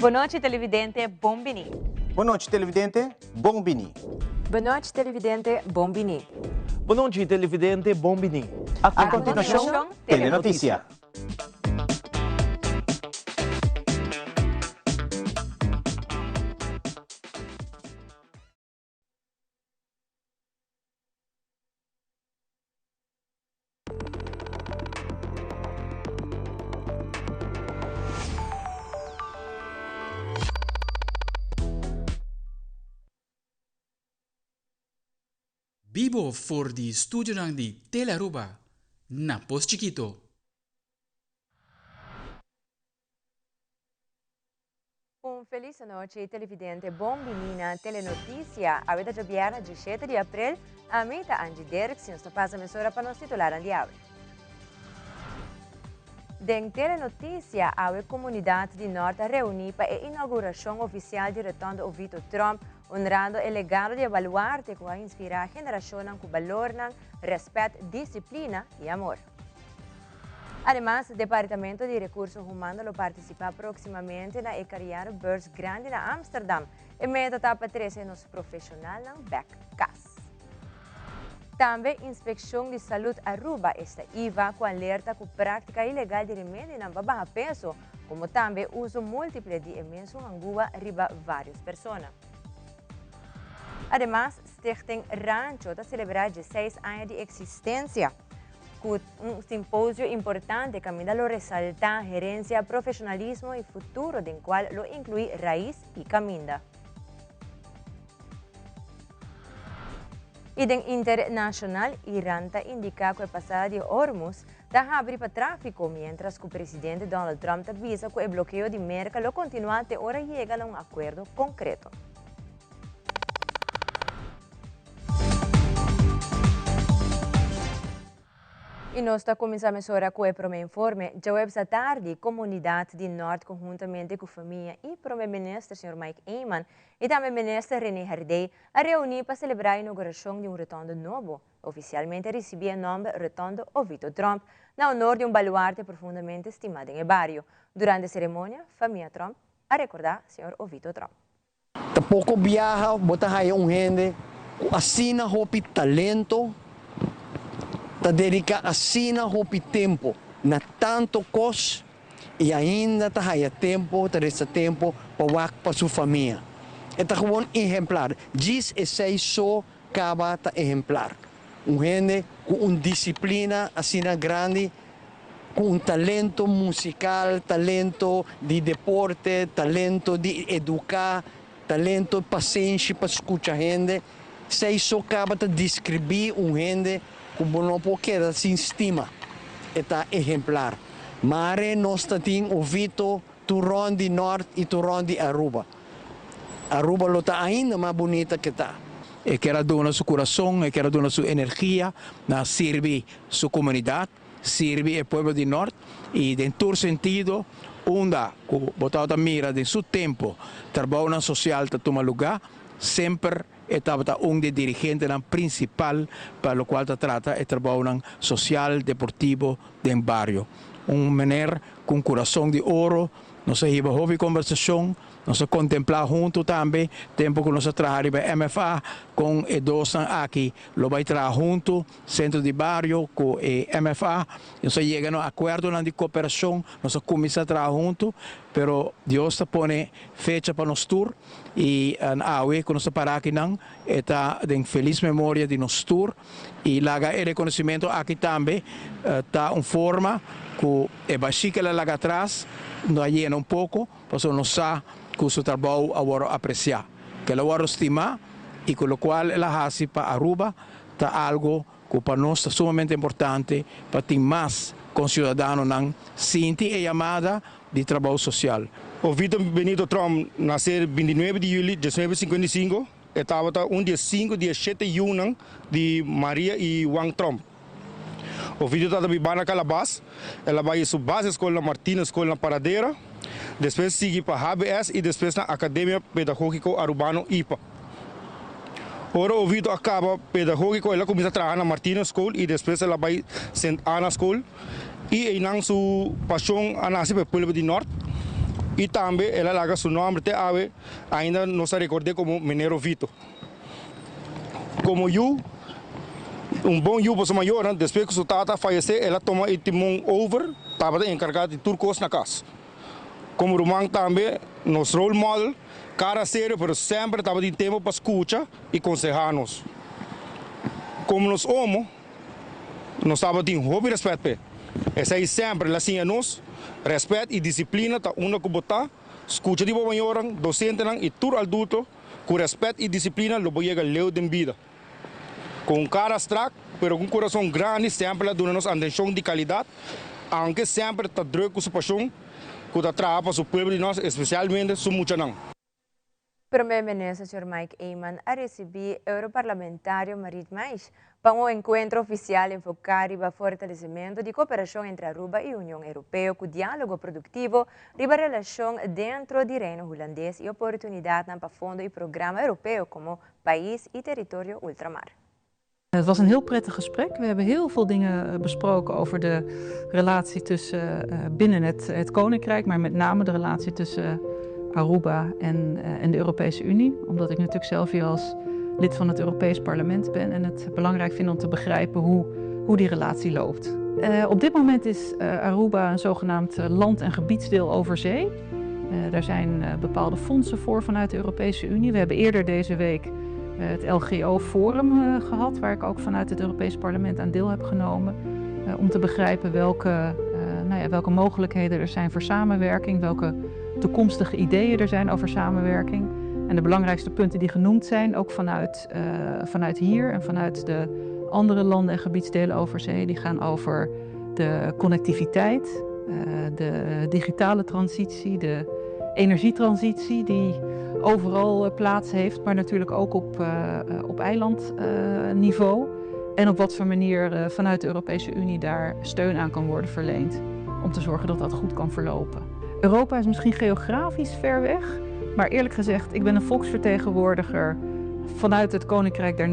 Bon nochi televidente, bon bini. Bon nochi televidente, bon bini. Bon nochi televidente, bon bini. Bon nochi televidente, bon bini. A continuacion, Telenoticia. Bibo for di studionan di Telearuba na Pos Chikito. Un felis anochi televidente bon bini na Telenoticia. Awe ta djobièrnè 17 di april. Ami ta Angie Dirks y nos ta pasa mesora pa nos titularnan di awe. Den Telenoticia awe comunidad di Noord a reuni pa e inauguracion oficial di Rotonde Ovito Tromp, honrando e legado di e baluarte cu a inspira generacionnan cu balornan, respet, disciplina y amor. Ademas, Departamento di Recurso Humano lo participa proximamente na e Carrièrebeurs grandi na Amsterdam. E meta ta pa trece nos profesionalnan bek cas. Tambe Inspeccion di Salud Aruba, esta IVA, cu alerta cu practica ilegal di remedinan pa baha peso, como tambe uso multiple di e mesun angua riba varios persona. Ademas, Stichting Rancho ta celebra dieseis aña di existencia. Ku un simposio importante kaminda lo resaltá herensia, profeshonalismo i futuro den kual lo inkluí rais i kaminda. I den internashonal, Iran ta indiká ku e pasada di Hormuz ta habri pa tráfiko, miéntras ku presidente Donald Trump ta bisa ku e blokeo di Merka lo kontinuá te ora yega na un akuerdo konkreto. I nos ta kuminsá mesora ku e promé informe. Djaweps atardi, komunidat di Nort konhuntamente ku famia i Prome Minister señor Mike Eman i tambe Minister Rene Herdé a reuní pa selebrá inougurashon di un rotonde nobo. Ofisialmente a risibí e nòmber Rotonde Ovito Tromp na honor di un baluarte profundamente stimá den e bario. Durante e seremonia, famia Tromp a rekordá señor Ovito Tromp. Ta poko biaha bo ta haya un hende ku asina hopi talento, ta dediká asina hopi tempu na tantu kos i ainda ta haya tempu, ta resta tempu pa wak pa su famia. E ta gewoon ehemplar. Djis esei so kaba ta ehemplar. Un hende ku un disiplina asina grandi, ku un talento musical, talento di deporte, talento di educa, talento pasenshi pa scucha hende, esey so caba ta describi un hende cu bo no por keda sin stima. E ta ehemplar. Mare nos ta tin Ovito tur rond di Nort y tur rond di Aruba. Aruba lo ta ainda mas bunita ke ta. E kier a duna su curason, e kier a duna su energia na sirbi su comunidad, sirbi e pueblo di Nort y den tur sentido unda cu bo tabata mira den su tempo trabounan social ta tuma luga, semper e tabata un di e dirigentenan principal pa locual ta trata e trabounan social, deportivo den bario. Un meneer cu un curason di oro, nos a hiba hopi conversacion, Nos a kontemplá huntu tambe tempu ku nos a traha riba e MFA kon e dosnan aki lo bai traha huntu, Sentro di Bario ku e MFA. Nos a yega na akuerdonan di koperashon, nos a kuminsá traha huntu, pero Dios ta pone fecha pa nos tur i awe ku nos ta pará akinan e ta den felis memoria di nos tur i laga e rekonosimentu aki tambe ta un forma ku e bashí ku el a laga atras no a yena un poko. Pasobra nos sa cu su trabou a worde aprecia, cu el a worde stima y cu locual el a haci pa Aruba ta algo cu pa nos ta sumamente importante pa tin mas conciudadanonan sinti e yamada di trabou social. Ovito Benito Tromp nace 29 di juli 1955, e tabata un di e cinco di e shete yiunan di Maria y Juan Tromp. Ovidio tabata biba na Calabas, el a bai su base skol na Martina Skol na Paradera, despues sigui pa HBS i despues na Academia Pedagogico Arubano ipa. Ora Ovidio a kaba Pedagogico el a kuminsá traha na Martina Skol i despues el a bai Sint Anna Skol i einan su pashon a nase pa e pueblo di Nort. I tambe el a laga su nòmber te awe ainda nos ta rekord'é komo Meneer Ovito. Komo yu, un bon yu pa su mayornan, despues ku su tata a fayesé el a toma e timon over, tabata enkargá di tur kos na kas. Komo ruman tambe nos role model, kara serio pero semper tabatin tempu pa skucha i konsehá nos. Komo nos omo, nos tabatin hopi rèspèt p'e. Esei semper el a siña nos, rèspèt i disiplina ta unda ku bo ta, skucha di bo mayornan, dosentenan i tur adulto, ku rèspèt i disiplina lo bo yega leu den bida. Ku un kara strak, pero ku un kurason grandi semper el a duna nos atenshon di kalidat, aunke semper ta druk ku su pashon ku ta traha pa su pueblo di nos, espesialmente su muchanan. Prome Minister señor Mike Eman a ricibi Europarlamentario Marit Maisch pa un encuentro oficial enfoca riba fortalecimento di cooperacion entre Aruba y Union Europeo cu dialogo productivo riba relacion dentro di Reino Hulandes y oportunidadnan pa fondo y programa Europeo como pais y teritorio ultramar. Het was een heel prettig gesprek. We hebben heel veel dingen besproken over de relatie tussen binnen het Koninkrijk, maar met name de relatie tussen Aruba en de Europese Unie. Omdat ik natuurlijk zelf hier als lid van het Europees Parlement ben en het belangrijk vind om te begrijpen hoe die relatie loopt. Op dit moment is Aruba een zogenaamd land- en gebiedsdeel over zee. Daar zijn bepaalde fondsen voor vanuit de Europese Unie. We hebben eerder deze week het LGO-forum gehad, waar ik ook vanuit het Europees Parlement aan deel heb genomen. Om te begrijpen nou ja, welke mogelijkheden er zijn voor samenwerking, welke toekomstige ideeën er zijn over samenwerking. En de belangrijkste punten die genoemd zijn, ook vanuit hier en vanuit de andere landen en gebiedsdelen over zee, die gaan over de connectiviteit, de digitale transitie, de energietransitie die overal plaats heeft, maar natuurlijk ook op eilandniveau. En op wat voor manier vanuit de Europese Unie daar steun aan kan worden verleend om te zorgen dat dat goed kan verlopen. Europa is misschien geografisch ver weg, maar eerlijk gezegd, ik ben een volksvertegenwoordiger vanuit het Koninkrijk der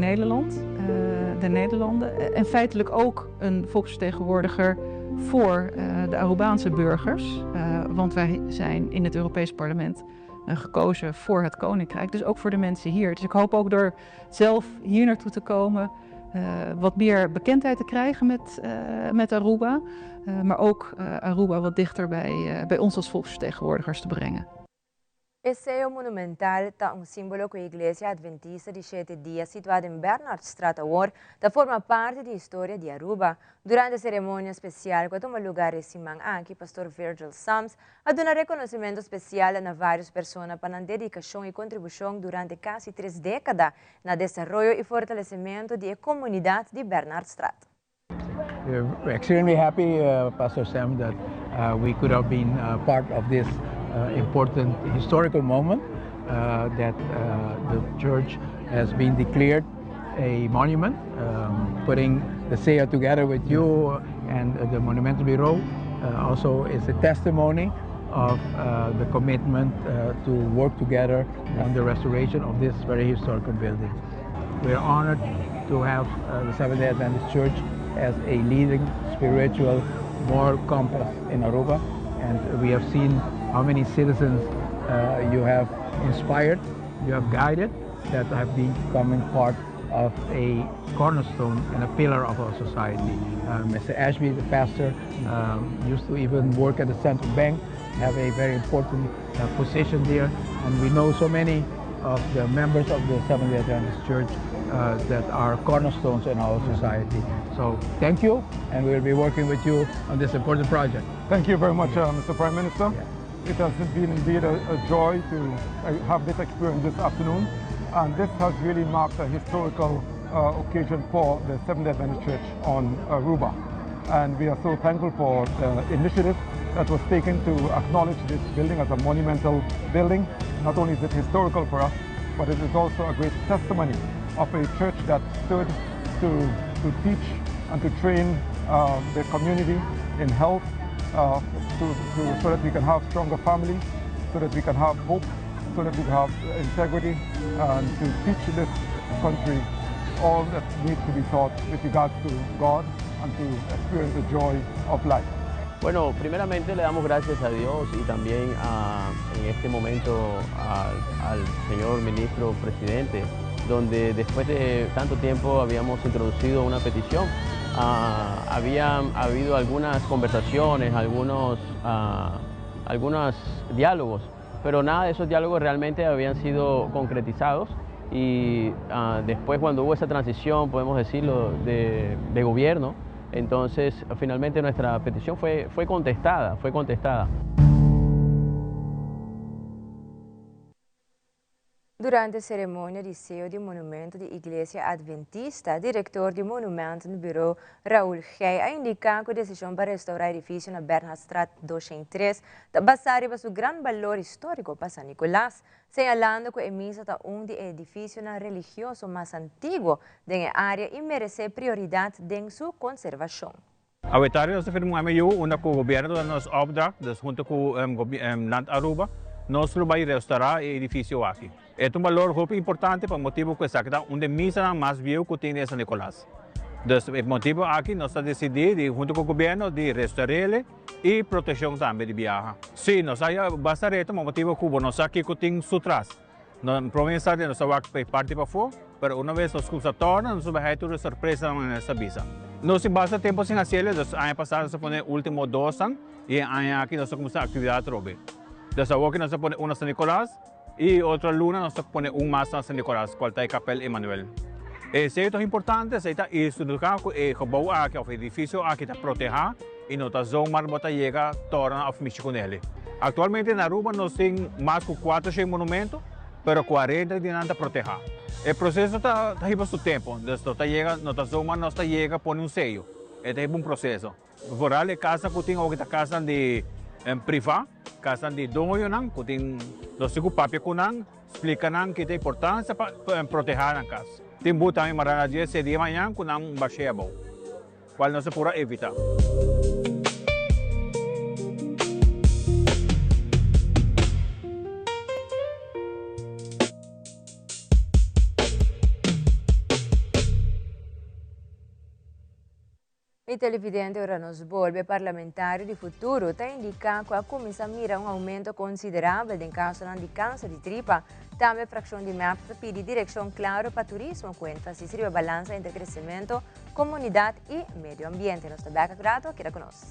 Nederlanden. En feitelijk ook een volksvertegenwoordiger voor de Arubaanse burgers. Want wij zijn in het Europees Parlement gekozen voor het Koninkrijk, dus ook voor de mensen hier. Dus ik hoop ook door zelf hier naartoe te komen, wat meer bekendheid te krijgen met Aruba. Maar ook Aruba wat dichter bij ons als volksvertegenwoordigers te brengen. E seo monumental ta un simbolo cu e Iglesia Adventista di Shete Dia situa na Bernardstraat awor ta forma parti di historia di Aruba. Durante e ceremonia special cu a tuma luga e siman aki, Pastor Virgil Sams a duna reconocimento special na varios persona pa nan dedicacion y contribucion durante casi 3 decada na desaroyo y fortalecimento di comunidad di Bernardstraat. We're extremely happy, Pastor Sam, that we could have been part of this important historical moment that the church has been declared a monument, putting the SEA together with you and the Monumental Bureau also is a testimony of the commitment to work together on the restoration of this very historical building. We are honored to have the Seventh-day Adventist Church as a leading spiritual moral compass in Aruba, and we have seen how many citizens you have inspired, you have guided, that have been becoming part of a cornerstone and a pillar of our society. Mr. Ashby, the pastor, used to even work at the central bank, have a very important position there, and we know so many of the members of the Seventh-day Adventist Church that are cornerstones in our society. So thank you, and we'll be working with you on this important project. Thank you very much, Mr. Prime Minister. It has been indeed a joy to have this experience this afternoon, and this has really marked a historical occasion for the Seventh-day Adventist Church on Aruba. And we are so thankful for the initiative that was taken to acknowledge this building as a monumental building. Not only is it historical for us, but it is also a great testimony of a church that stood to teach and to train the community in health, so that we can have stronger families, so that we can have hope, so that we can have integrity, and to teach this country all that needs to be taught with regards to God and to experience the joy of life. Bueno, primeramente le damos gracias a Dios y también a, en este momento al, señor ministro presidente, donde después de tanto tiempo habíamos introducido una petición. Uh, había habido algunas conversaciones, algunos, uh, algunos diálogos, pero nada de esos diálogos realmente habían sido concretizados y uh, después cuando hubo esa transición, podemos decirlo, de, de gobierno, entonces finalmente nuestra petición fue, fue contestada, fue contestada. Durante ceremonia di seyo di monumento di Iglesia Adventista, director di Monumentenbureau Raul Gey a indica cu e decision pa restaura e edificio na Bernhardstraat 203 ta basa riba su gran balor historico pa San Nicolas, señalando cu e misa ta un di e edificionan religioso mas antiguo den e area y merece prioridad den su conservacion. Awe tardi nos ta firma un MOU unda cu gobierno ta duna nos opdracht, dus hunto cu Land Aruba, nos lo bay restaura e edificio aki. E ta un balor hopi importante pa motibo cu esaki ta un di e misanan mas bieu cu tin den San Nicolas. Dus e motibo aki nos ta decidi di hunto cu gobierno di restaurele y proteccion tambe di biaha. Si, nos a haya basta reto pa motibo cu bo no sa kico tin su tras. No prome instante nos ta wak pa e parti pafó, pero una vez nos kumsa torna nos ta bai haya tur e sorpresanan manera nos ta bisa. Nos tin basta tempu sin hasiel, dus aña pasá nos a pone e último dosnan i e aña aki nos ta kumsa aktividat atrobe. Dus awoki nos ta pone un na San Nicolas i otro luna nos ta pone un mas na San Nicolas, kual ta e Kapel Emanuel. Esei ta importante, esei ta istituká ku e gebou aki òf edifisio aki ta protehá i no ta zomaar bo ta yega torna òf mishi kunele. Aktualmente na Aruba nos tin mas ku kuatroshen monumento, pero kuarenta di nan ta protehá. E proseso ta hiba su tempu, dus no ta yega, no ta zomaar nos ta yega pone un seyo. E ta hiba un proseso. Vooral e kasnan ku tin awoki ta kasnan di privá, kasnan di doñonan ku tin, nos tin ku papia ku nan, splika nan ki ta importansia pa protehá nan kas. Tin buta mi mara na dje se dia mañan ku nan bash'é abou, kual nos a pura evitá. Mi televidente ora nos bolbe parlamentario di futuro ta indica cu a cuminsa mira un aumento considerabel den casonan di cancer di tripa. Tambe fraccion di mep ta pidi direccion claro pa turismo cu enfasis riba balansa entre crecemento, comunidad y medio ambiente. Nos ta bek ak rato, keda cu nos.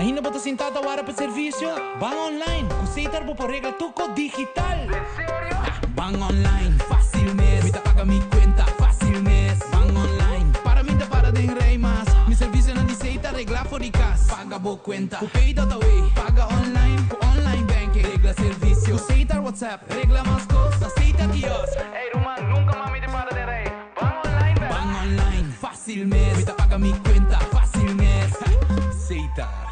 Ainda bo ta sintá ta wara pa servisio? Ban online! Ku Setar bo por regla tur kos digital! Ban online, fásil mes! Mi ta paga mi kuenta, fásil mes! Ban online, para mi ta para den rei mas! Mi servisionan di Setar reglá for di kas! Paga bo kuenta ku Pay.awe! Paga online ku online banking! Regla servisio ku Setar WhatsApp! Regla mas kos na Setar kiosk! Ey ruman, nunka mas mi ta para den rei! Ban online bèk! Ban online, fásil mes! Mi ta paga mi kuenta, fásil mes! Setar.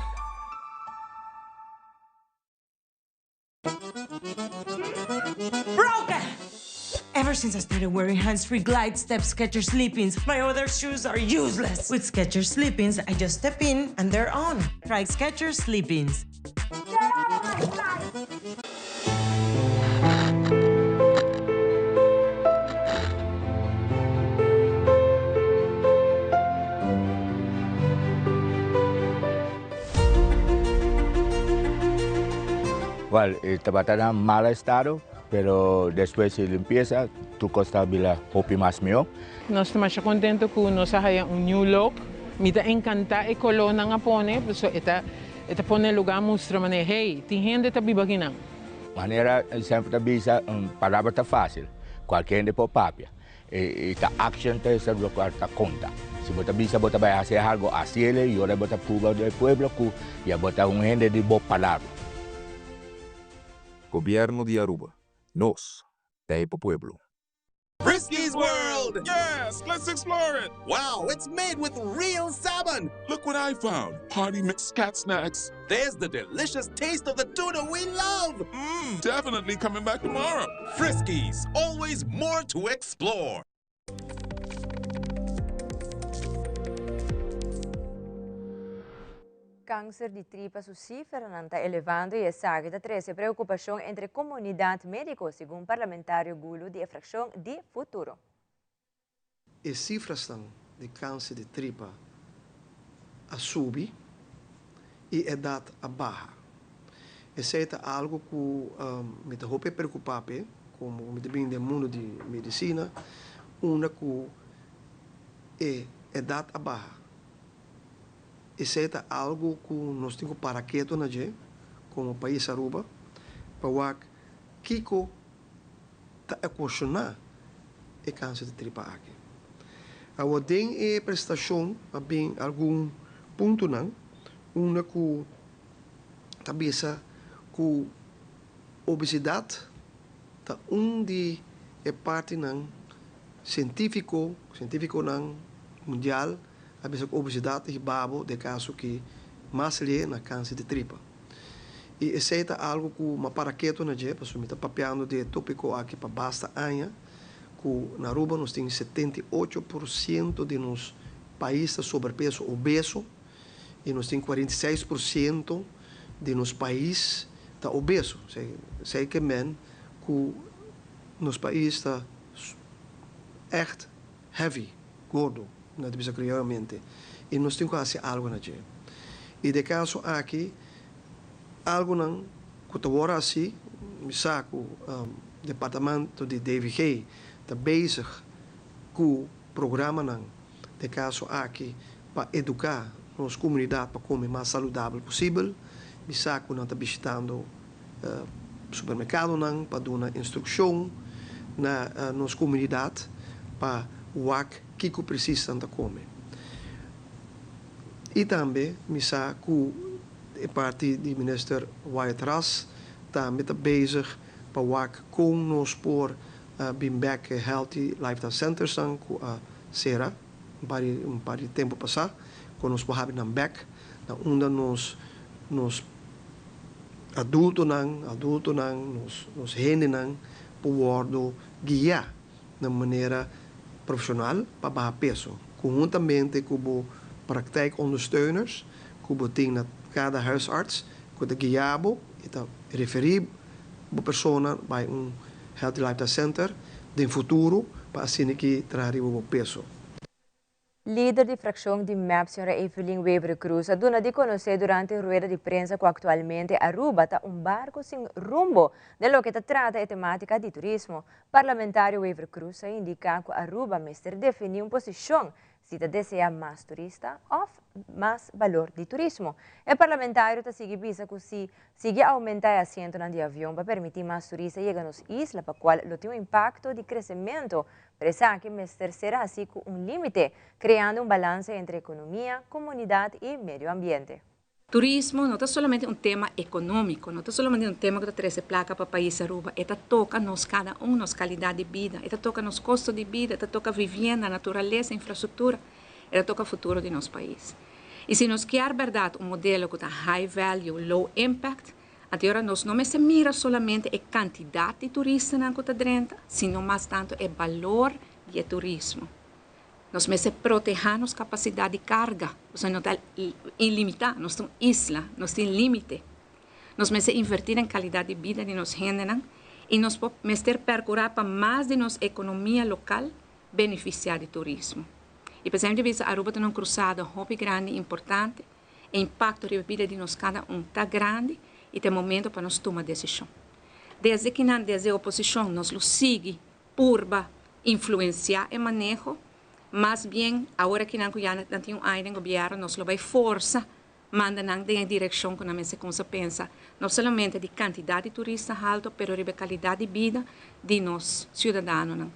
Broken! Ever since I started wearing hands-free Glide Step Skechers Slip-ins, my other shoes are useless. With Skechers Slip-ins, I just step in and they're on. Try Skechers Slip-ins. Wel, e tabata na mal estado, pero despues di limpiesa tur cos ta bira hopi mas mihó. Nos ta masha contento cu nos a haya un new look. Mi ta encanta e colornan a pone, pasobra e ta E ta pone lugar mustra manera, hey, tin hende ta biba akinan. Manera semper ta bisa, un palabra ta fácil, cualkier hende por papia. E ta action ta esa locual ta conta. Si bo ta bisa bo ta bay haci algo, haciele y ora bo ta pruba den e pueblo cu ya bo ta un hende di bo palabra. Gobierno di Aruba, nos ta e pa pueblo. Frisky's World! Yes, let's explore it! Wow, it's made with real salmon! Look what I found! Party mix cat snacks. There's the delicious taste of the tuna we love! Mmm, definitely coming back tomorrow. Friskies, always more to explore. Cancer di tripa su cifranan ta elevando y esaki ta trece preocupacion entre comunidad medico, segun parlamentario Gulu di e fraccion di Futuro. E cifrasnan di cancer di tripa a subi y edad a baha. Esey ta algo cu mi ta hopi preocupa p'e, como mi ta bini den mundo di medicina, unda cu e edad a baha. Esei ta algu ku nos tin ku para ketu na dje komo pais Aruba pa wak kiko ta okashoná e kanser di tripa aki. Awor den e presentashon a bin algun puntonan unda ku ta bisa ku obesidat ta un di e partinan sientífiko, sientífikonan mundial A bisa ku obesidat ta hiba bo den kaso ki mas lie na kanser di tripa. I esei ta algu ku m'a para ketu na dje, pasobra mi ta papiando di e topiko aki pa basta aña, ku na Aruba nos tin 78% di nos pais ta sobrepeso, obeso, i nos tin 46% di nos pais ta obeso. Esei ke men ku nos pais ta ègt heavy, gordo, nan ta bisa criollamente, y nos tin cu haci algo na dje. Y den caso aki, algonan cu ta worde haci, mi sa cu departamento di DVG ta bezig cu programanan den caso aki pa educa nos comunidad pa come mas saludabel posibel, mi sa cu nan ta bishitando supermercadonan pa duna instruccion na nos comunidad pa wak kico precies nan ta come. Y tambe mi sa cu e parti di Minister Wyatt Ras tambe ta bezig pa wak con nos por bin bek e Healthy Lifestyle Centersnan cu a cera un par di tempo pasa, con nos por habri nan bek na unda nos nos adultonan, adultonan, nos nos hendenan por wordo guia na manera profesional pa baha peso, conhuntamente cu bo praktijkondersteuners cu bo tin na cada huisarts cu ta guia bo y ta referi bo persona bay un Healthy Lifestyle Center den futuro pa asina ki traha riba bo peso. Lider di fraccion di mep, Sra. Evelyn Wever-Croes, a duna di conoce durante rueda di prensa cu actualmente Aruba ta un barco sin rumbo den loke ta trata e tematica di turismo. Parlamentario Wever-Croes a indica cu Aruba mester defini un posicion si ta desea mas turista of mas balor di turismo. E parlamentario ta sigui bisa cu si sigui aumenta e asientonan di avion pa permiti mas turista yega nos isla pa cual lo tin un impacto di crecemento. Pero esaki mester ser haci cu un limite, creando un balansa entre economia, comunidad y medio ambiente. Turismo no ta solamente un tema economico, no ta solamente un tema cu ta trece placa pa pais Aruba, e ta toca nos cada un, nos calidad di bida, e ta toca nos costo di bida, e ta toca vivienda, naturaleza, infrastructura, e ta toca futuro di nos pais. Y si nos kier berdad un modelo cu ta high value, low impact, anto ora nos no mester mira solamente e cantidad di turistanan cu ta drenta, sino mas tanto e balor di e turismo. Nos mester proteha nos capacidad di carga, pasobra no ta ilimita, nos ta un isla, nos tin limite. Nos mester inverti den calidad di bida di nos hendenan y nos por mester percura pa mas di nos economia local beneficia di turismo. Y p'esei mi ta bisa Aruba ta na un cruzada hopi grandi y importante, e impacto riba bida di nos cada un ta grandi y ta e momento pa nos tuma decision. Desde kinan, desde oposicion nos lo sigui purba influencia e maneho, mas bien awor akinan cu ya nan tin un aña den gobierno nos lo bay forsa manda nan den e direccion cu nan mester cuminsa pensa no solamente di cantidad di turista halto pero riba e calidad di bida di nos ciudadanonan.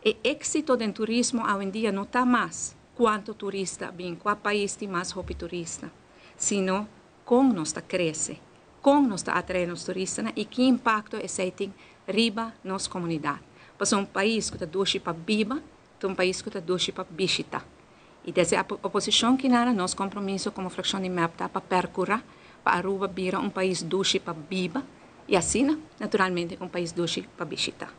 E exito den turismo awendia no ta mas cuanto turista a bin, cua pais tin mas hopi turista, sino con nos ta crece, con nos ta atrae nos turistanan y ki impacto esey tin riba nos comunidad. Pasobra un pais cu ta dushi pa biba ta un pais cu ta dushi pa bishita. Y desde oposicion kinana nos compromiso como fraccion di mep ta pa percura pa Aruba bira un pais dushi pa biba y asina naturalmente un pais dushi pa bishita.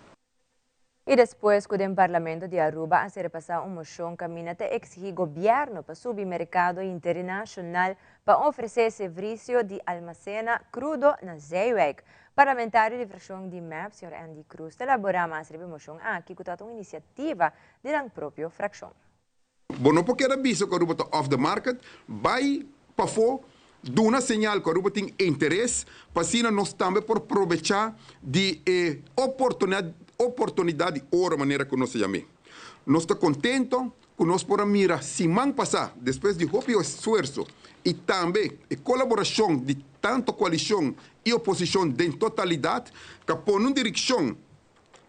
Y despues cu den Parlamento di Aruba a ser pasa un mocion caminda ta exigi gobierno pa subi mercado internacional pa ofrece servicio di almacena crudo na Zeewijk. Parlamentario di fraccion di MEP, señor Endy Croes, ta elabora mas riba e mocion aki cu ta un iniciativa di nan propio fraccion. Bo no por keda bisa cu Aruba ta off the market, bay pafo, duna señal cu Aruba tin interes, pa asina nos tambe por probecha di e oportunidad di oro manera cu nos a yam'é. Nos ta contento cu nos por a mira siman pasa, despues di hopi esfuerso y tambe e colaboracion di tanto coalicion y oposicion den totalidad, ca pone un direccion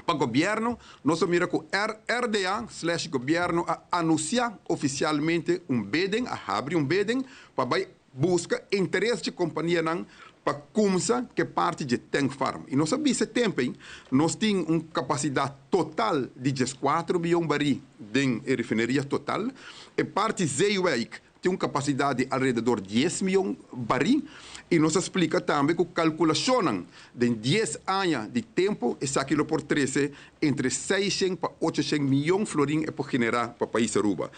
Pa gobierno, nos a mira cu RDA slash gobierno a anuncia oficialmente un bidding, a habri un bidding pa bay busca interes dje companianan pa cumsa ke parti dje tank farm. Y nos a bisa e tempo ey, nos tin un capacidad total di 14 miyon bari den e refineria total. E parti Zeewijk tin un kapasidat di alrededor 10 mion barí i nos a splika tambe ku kalkulashonnan den 10 aña di tempu esaki lo por trese entre 600 pa 800 mion florin e por generá pa pais Aruba.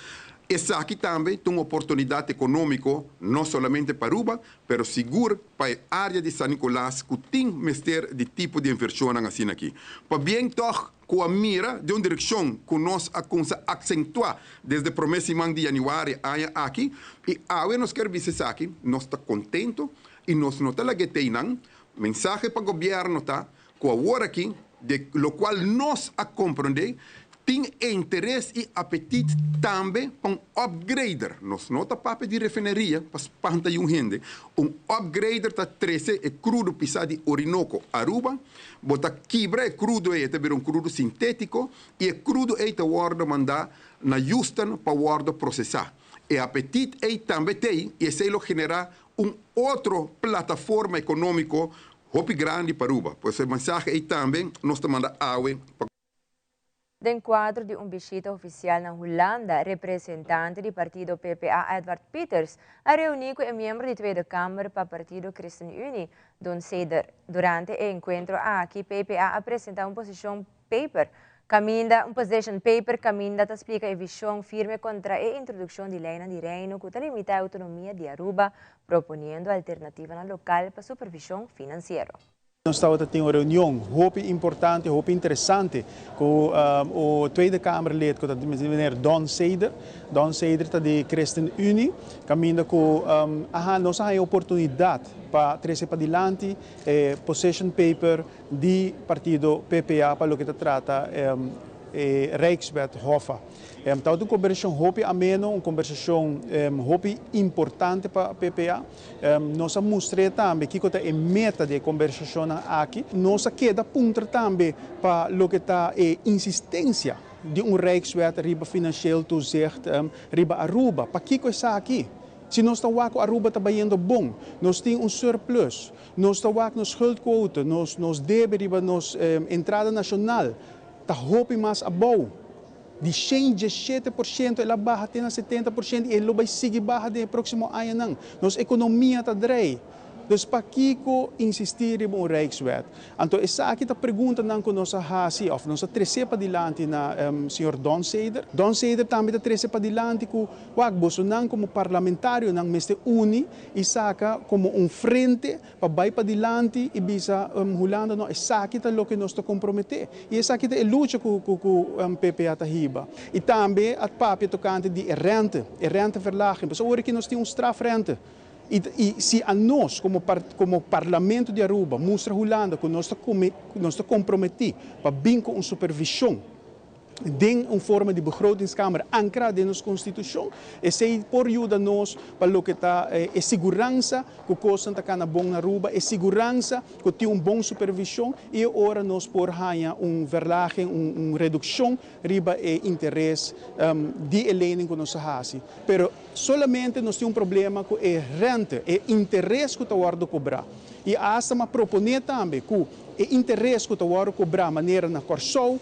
Esaki tambe ta un oportunidat ekonómiko no solamente pa Aruba pero sigur pa e área di San Nicolas ku tin mester di tipo di invershonnan asina aki. Pabien tòg ku a mira den un direkshon ku nos a kumsa aksentuá desde promé siman di yanüari aña aki i awe nos kier bisa esaki, nos ta kontentu i nos no ta lag'é teinan. Mensahe pa gobièrnu ta ku awor aki, di lokual nos a komprondé, tin interes i apetit tambe pa un upgrader. Nos no ta papia di refineria pa spanta yun hende. Un upgrader ta trese e krudo pisá di Orinoco, Aruba. Bo ta kibra e krudo ei, e ta bira un krudo sintétiko i e krudo ei ta wòrdu mandá na Houston pa wòrdu prosesá. E apetit ei tambe t'ei i esei lo generá un otro plataforma ekonómiko hopi grandi pa Aruba. Pues e mensahe ei tambe nos ta manda awe pa. Den kuadro di un bishita ofisial na Hulanda, representante di partido PPA Edward Pieters a reuní ku e miembro di Tweede Kamer pa partido ChristenUnie, Don Seder. Durante e enkuentro aki PPA a presentá un posishon paper kaminda un position paper kaminda ta splika e vishon firme kontra e introdukshon di leinan di Reino ku ta limitá e outonomia di Aruba, proponiendo alternativanan lokal pa supervishon finansiero. Nos tabata tin un reunion hopi importante, hopi interesante cu o Tweede Kamerlid cu ta meneer Don Seder. Don Seder ta di Christen Unie, caminda cu a nos a haya oportunidad pa trece padilanti e position paper di partido PPA pa loke ta trata e Rijkswet Hoffa. Tabata un kombersashon hopi ameno, un kombersashon hopi importante pa PPA. Nos a mustr'é tambe kiko ta e meta di e kombersashonnan aki. Nos a keda puntra tambe pa loke ta e insistensia di un Rijkswet riba financieel toezicht riba Aruba. Pakiko esaki? Si nos ta wak ku Aruba ta bayendo bon, nos tin un surplus, nos ta wak nos schuldquote, nos nos debe riba nos entrada nashonal ta hopi mas abou. Di 117% el a baha te na 70% i e lo bai sigui baha den e próksimo añanan. Nos ekonomia ta drei. Dus pakiko insistí riba un Rijkswet? Anto esaki ta preguntanan ku nos a hasi òf nos a trese padilanti na señor Don Seder. Don Seder tambe ta trese padilanti ku wak bosonan komo parlamentarionan mester uni i saka komo un frente pa bai padilanti i bisa Hulanda no esaki ta loke nos ta komprometé i esaki ta e lucha ku ku ku PPA ta hiba. I tambe a papia tokante di e rente, e renteverlaging, pasobra ora ki nos tin un strafrente i i si anos komo komo parlamento di Aruba mustra Hulanda ku nos ta nos ta komprometí pa bin ku un supervishon den un forma di begrotingskamer ankrá den nos konstitushon. Esei por yuda nos pa loke ta e siguransa ku kosnan ta kana bon na Aruba, e siguransa ku tin un bon supervishon i e ora nos por haña un verlaging, un redukshon riba e interes di e lening ku nos a hasi. Pero solamente nos tin un problema ku e rente, e interes ku ta wòrdu kobrá. I asta m'a proponé tambe ku e interes ku ta wòrdu kobrá manera na Kòrsou,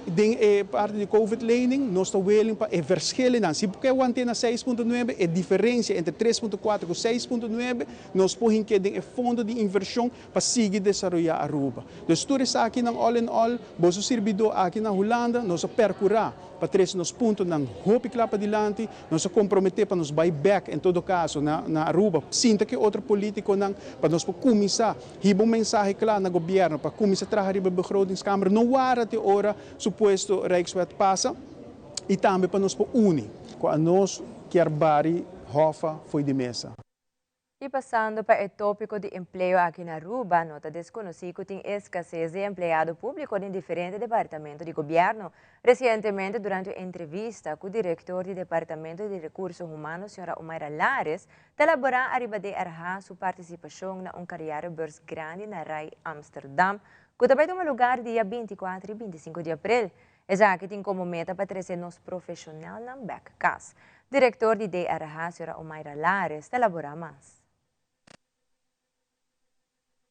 Den e parti di Covid lening nos ta willing pa e verschillennan, si bo ke want'é na 6.9, e diferensia entre 3.4 ku 6.9 nos por hink'é den e fondo di invershon pa sigui desaroyá Aruba. Dus tur esakinan all in all, boso sirbidó aki na Hulanda, nos a perkurá pa trese nos puntonan hopi kla padilanti, nos a komprometé pa nos bai bèk en todo kaso na na Aruba, sinta ku e otro polítikonan pa nos por kuminsá hiba un mensahe kla na gobièrnu pa kuminsá traha riba e begrotingskamer, no wara te ora supuesto Rijkswet pasa i tambe pa nos por uni ku anos kier bari hòfa fo'i di mesa. Y pasando pa e topico di empleo aki na Aruba, no ta desconoci cu tin escasez di empleado publico den diferente departamento di gobierno. Recientemente durante un entrevista cu director di Departamento di Recurso Humano Sra. Omaira Lares ta elabora ariba DRH su participacion na un carrièrebeurs grandi na Rai Amsterdam cu ta bay tuma lugar dia 24 y 25 di april. Esaki tin como meta pa trece nos profesionalnan bek cas. Director di DRH, sra. Omaira Lares, ta elabora mas.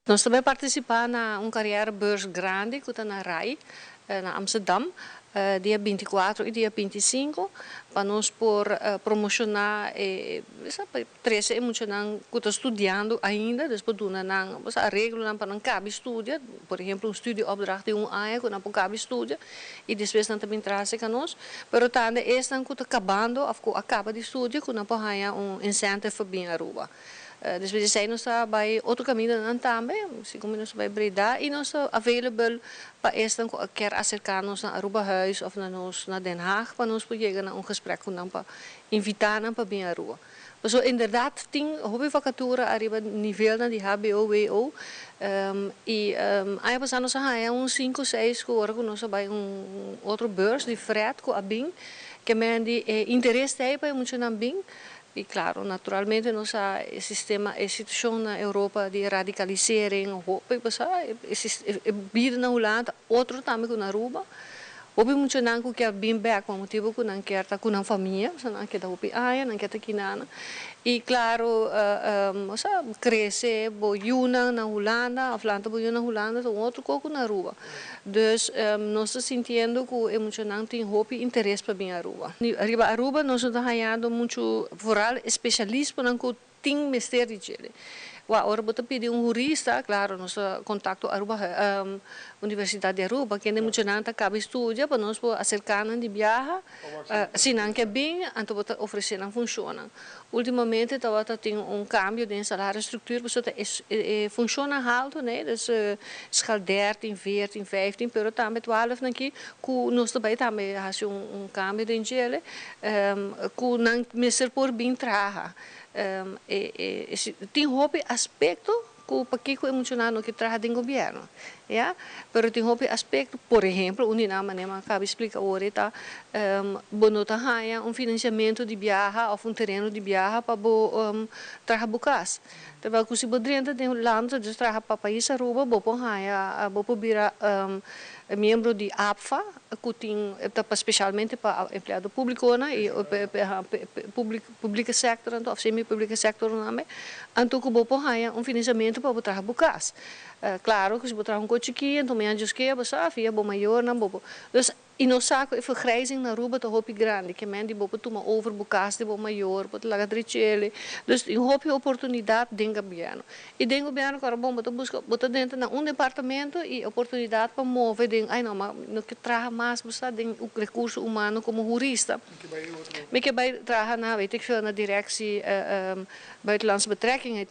Nos ta bai participa na un carrièrebeurs grandi cu ta na Rai, na Amsterdam, dia 24 y dia 25, pa nos por promociona e, pa trece e muchanan cu ta studiando ainda, dus por duna nan areglonan pa nan cabi studia, por ehemplo un studieopdracht di un aña cu nan por cabi studia y despues nan ta bin traha cerca nos, pero tambe esnan cu ta cabando of cu a caba di studia cu nan por haya un incentive pa bin Aruba. Despues di esey nos ta bay otro camindanan tambe, segun nos ta bay Breda y nos ta available pa esnan cu a kier acerca nos na Arubahuis of na nos na Den Haag pa nos por yega na un gesprek cu nan pa invita nan pa bin Aruba. Pasobra inderdaad tin hopi vacatura ariba nivelnan di hbo, wo y aña pasa nos a haya un cinco, seis cu ora cu nos a bay un otro beurs di fret cu a bin ke men di e interes ta ey pa e muchanan bin y claro naturalmente nos sa e sistema e situacion na Europa di radicalisering hopi pasobra e bida na Hulanda ta otro tambe cu na Aruba. Hopi muchanan ku kier bin bek pa motibu ku nan kier ta ku nan famia, pasobra nan a keda hopi aña, nan kier ta kina nan. I klaro, osea, krese bo yunan na Hulanda òf lanta bo yunan na Hulanda ta un otro kos ku na Aruba. Dus nos ta sintiendo ku e muchanan tin hopi interes pa bin Aruba. Riba Aruba nos no ta hañando muchu, vooral e spesialismonan ku tin mester di djele. Wak, ora bo ta pidi un hurista, claro, nos ta contacto Aruba, Universidad di Aruba, kende muchanan ta caba studia pa nos por acerca nan di biaha, si nan ke bin, anto bo ta ofrece nan funcionnan. Ultimamente tabata tin un cambio den salarisstructuur, pasobra ta e funcionnan halto, nee, dus schaal dertien, veertien, vijftien, pero tambe twaalf nan ki, cu nos ta bay tambe haci un cambio den djele, cu nan mester por bin traha. Tin hopi aspecto cu pakico e muchanan no kier traha den gobierno, ya. Pero tin hopi aspecto, por ehemplo, un di nan manera mi a caba di splica awor e ta bo no ta haya un financiamento di biaha of un tereno di biaha pa bo traha bo cas. Terwijl cu si bo drenta den Hulanda dus traha pa pais Aruba bo por haya, bo por bira miembro di APFA cu tin ta pa specialmente pa empleado publiconan y Publike sektor anto of semi publike sektor tambe, anto ku bo por haña un financiamento pa bo traha bo kas. Klaro ku si bo traha un kos chikí anto mañana Dios kere bo sa via bo mayornan bo por. Dus i nos sa ku e vergrijzing na Aruba ta hopi grandi, ke men di bo por tuma over bo kas di bo mayor, bo ta laga drech'ele. Dus tin hopi oportunidat den gobierno. I den gobierno ku ora bon bo ta buska bo ta drenta na un departamento i oportunidat pa move den ai no ma no ke traha mas bo sa den rekurso humano komo hurista. Mi ke bai traha na, weet ik veel, na directie Buitenlandse Betrekkingen,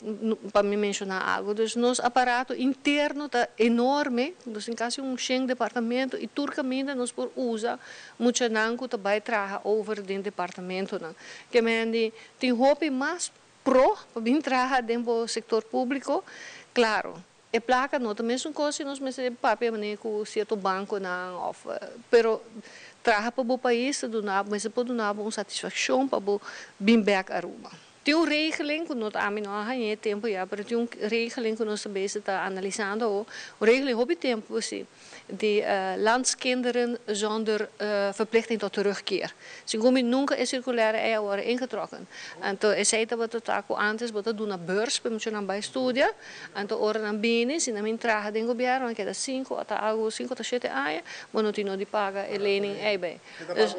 pa mi menciona algo. Dus nos aparato interno ta enorme, nos tin casi un shen departamento y tur caminda nos por usa muchanan cu ta bai traha over den departamentonan. Ke men di tin hopi mas pro pa bin traha den bo sector publico, claro, e placa no ta mesun cos si nos mester papia manera cu cierto banconan of, pero traha pa bo pais ta duna bo, mester por duna bo un satisfaccion pa bo bin bek Aruba. Tin un regeling cu no ta, ami no a haña e tempo ya, pero tin un regeling cu nos ta bezig ta analisando awo, un regeling hopi tempo si. di landskinderen zonder verplichting tot terugkeer. Segun mi nunca e circulaire ei a worde ingetrokken. Anto esei tabata ta cu antes bo ta duna beurs pa e muchanan bay studia, anto ora nan bini, si nan bin traha den gobierno nan keda cinco ota algo, cinco ota shete aña, bo no tin no di paga e lening ei bay. Dus,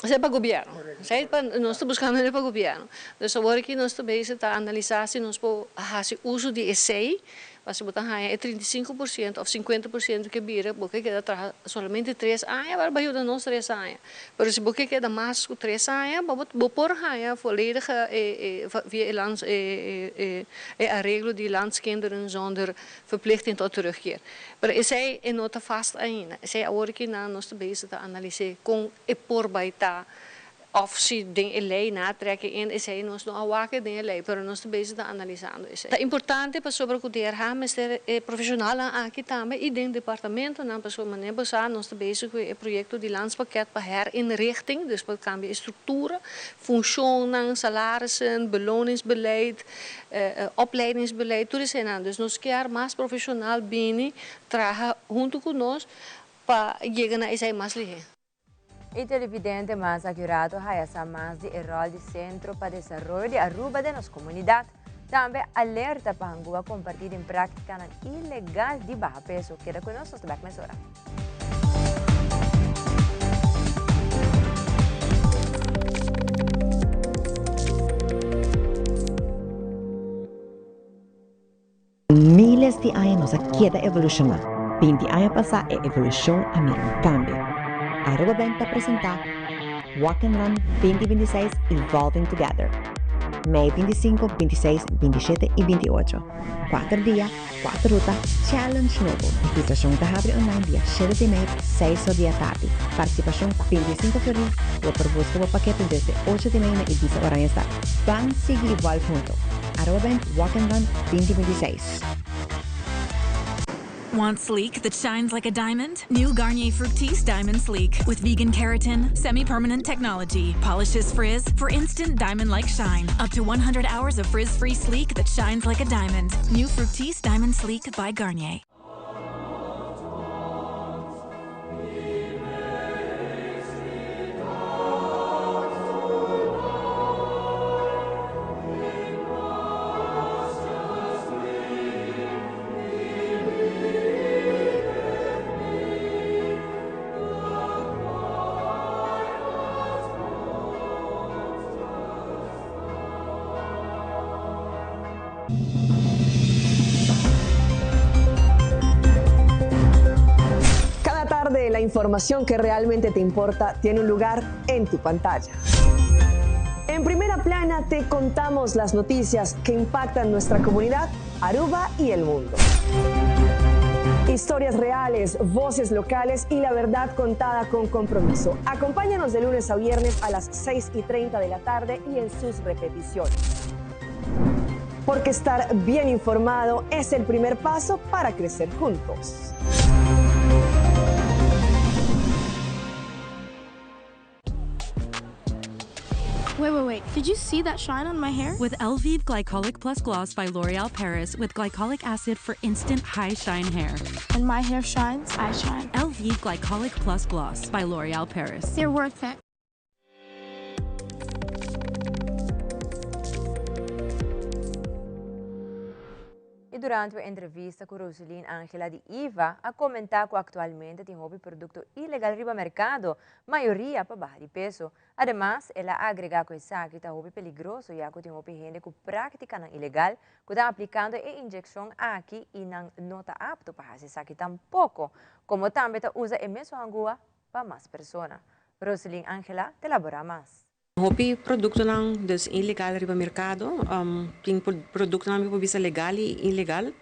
esei pa gobierno. Esei pa, nos ta buscando pa gobierno. Dus awor aki nos ta bezig ta analisa si nos por haci uso di esei. Pasobra bo ta haña e 35% òf 50% ke bira, bo ke keda traha solamente tres aña, wèl bo a yuda nos tres aña. Pero si bo ke keda mas ku tres aña, bo bo por haña voledige e via e lands e e areglo di landskinderen zonder verplichting tot terugkeer. Pero esei e no ta vast ainda. Esei awor ki nan nos ta bezig ta analis'é kon e por bai ta. Of si den e ley nan a trek e in, esey nos no a wak den e ley, pero nos ta bezig ta analisando esey. Ta importante pasobra cu DRH mester e profesionalnan aki tambe y den departamentonan, pasobra manera bo sa nos ta bezig cu e proyecto di landspakket pa herinrichting, dus pa cambia e structura, funcionnan, salarissen, beloningsbeleid, opleidingsbeleid, tur eseynan. Dus nos kier mas profesional bini traha hunto cu nos pa yega na esey mas lihe. E televidente mas acurado haya sa mas di e rol di Centro pa Desaroyo di Aruba den nos comunidad. Tambe alerta pa hangua comparti den practicanan ilegal di baha peso. Keda cu nos, nos ta bek mesora. Miles di aña nos a keda evolushoná. 20 aña pasá e evolushon a mira un kambio. Aruba Bank ta presentá Walk and Run 2026 Evolving Together. Mei 25, 26, 27 i 28. Kuater dia, kuater ruta, challenge nobo. Registrashon ta habri online dia shete di mei pa seis or di atardi. Partisipashon 25 florin. Bo por buska bo pakete desde ocho di mei na Ibiza Oranjestad. Ban sigui evolve hunto. Aruba Bank Walk and Run 2026. Want sleek that shines like a diamond? New Garnier Fructis Diamond Sleek with vegan keratin, semi-permanent technology, polishes frizz for instant diamond-like shine. Up to 100 hours of frizz-free sleek that shines like a diamond. New Fructis Diamond Sleek by Garnier. Cada tarde la información que realmente te importa tiene un lugar en tu pantalla. En primera plana te contamos las noticias que impactan nuestra comunidad, Aruba y el mundo. Historias reales, voces locales y la verdad contada con compromiso. Acompáñanos de lunes a viernes a las 6 y 30 de la tarde y en sus repeticiones. Porque estar bien informado es el primer paso para crecer juntos. Wait, wait, wait. Did you see that shine on my hair? With Elvive Glycolic Plus Gloss by L'Oreal Paris with glycolic acid for instant high shine hair. When my hair shines, I shine. Elvive Glycolic Plus Gloss by L'Oreal Paris. They're worth it. Y durante e entrevista cu Roseline Angela di IVA a comenta cu actualmente tin hopi producto ilegal riba mercado, mayoria pa baha di peso. Ademas, el a agrega cu esaki ta hopi peligroso ya cu tin hopi hende cu practicanan ilegal cu ta aplicando e inyeccion aki y nan no ta apto pa haci esaki tampoco, como tambe ta usa e mesun angua pa mas persona. Roseline Angela ta elabora mas. Hopi produktonan dus ilegal riba merkado. Tin produktonan mi por bisa legal i ilegal.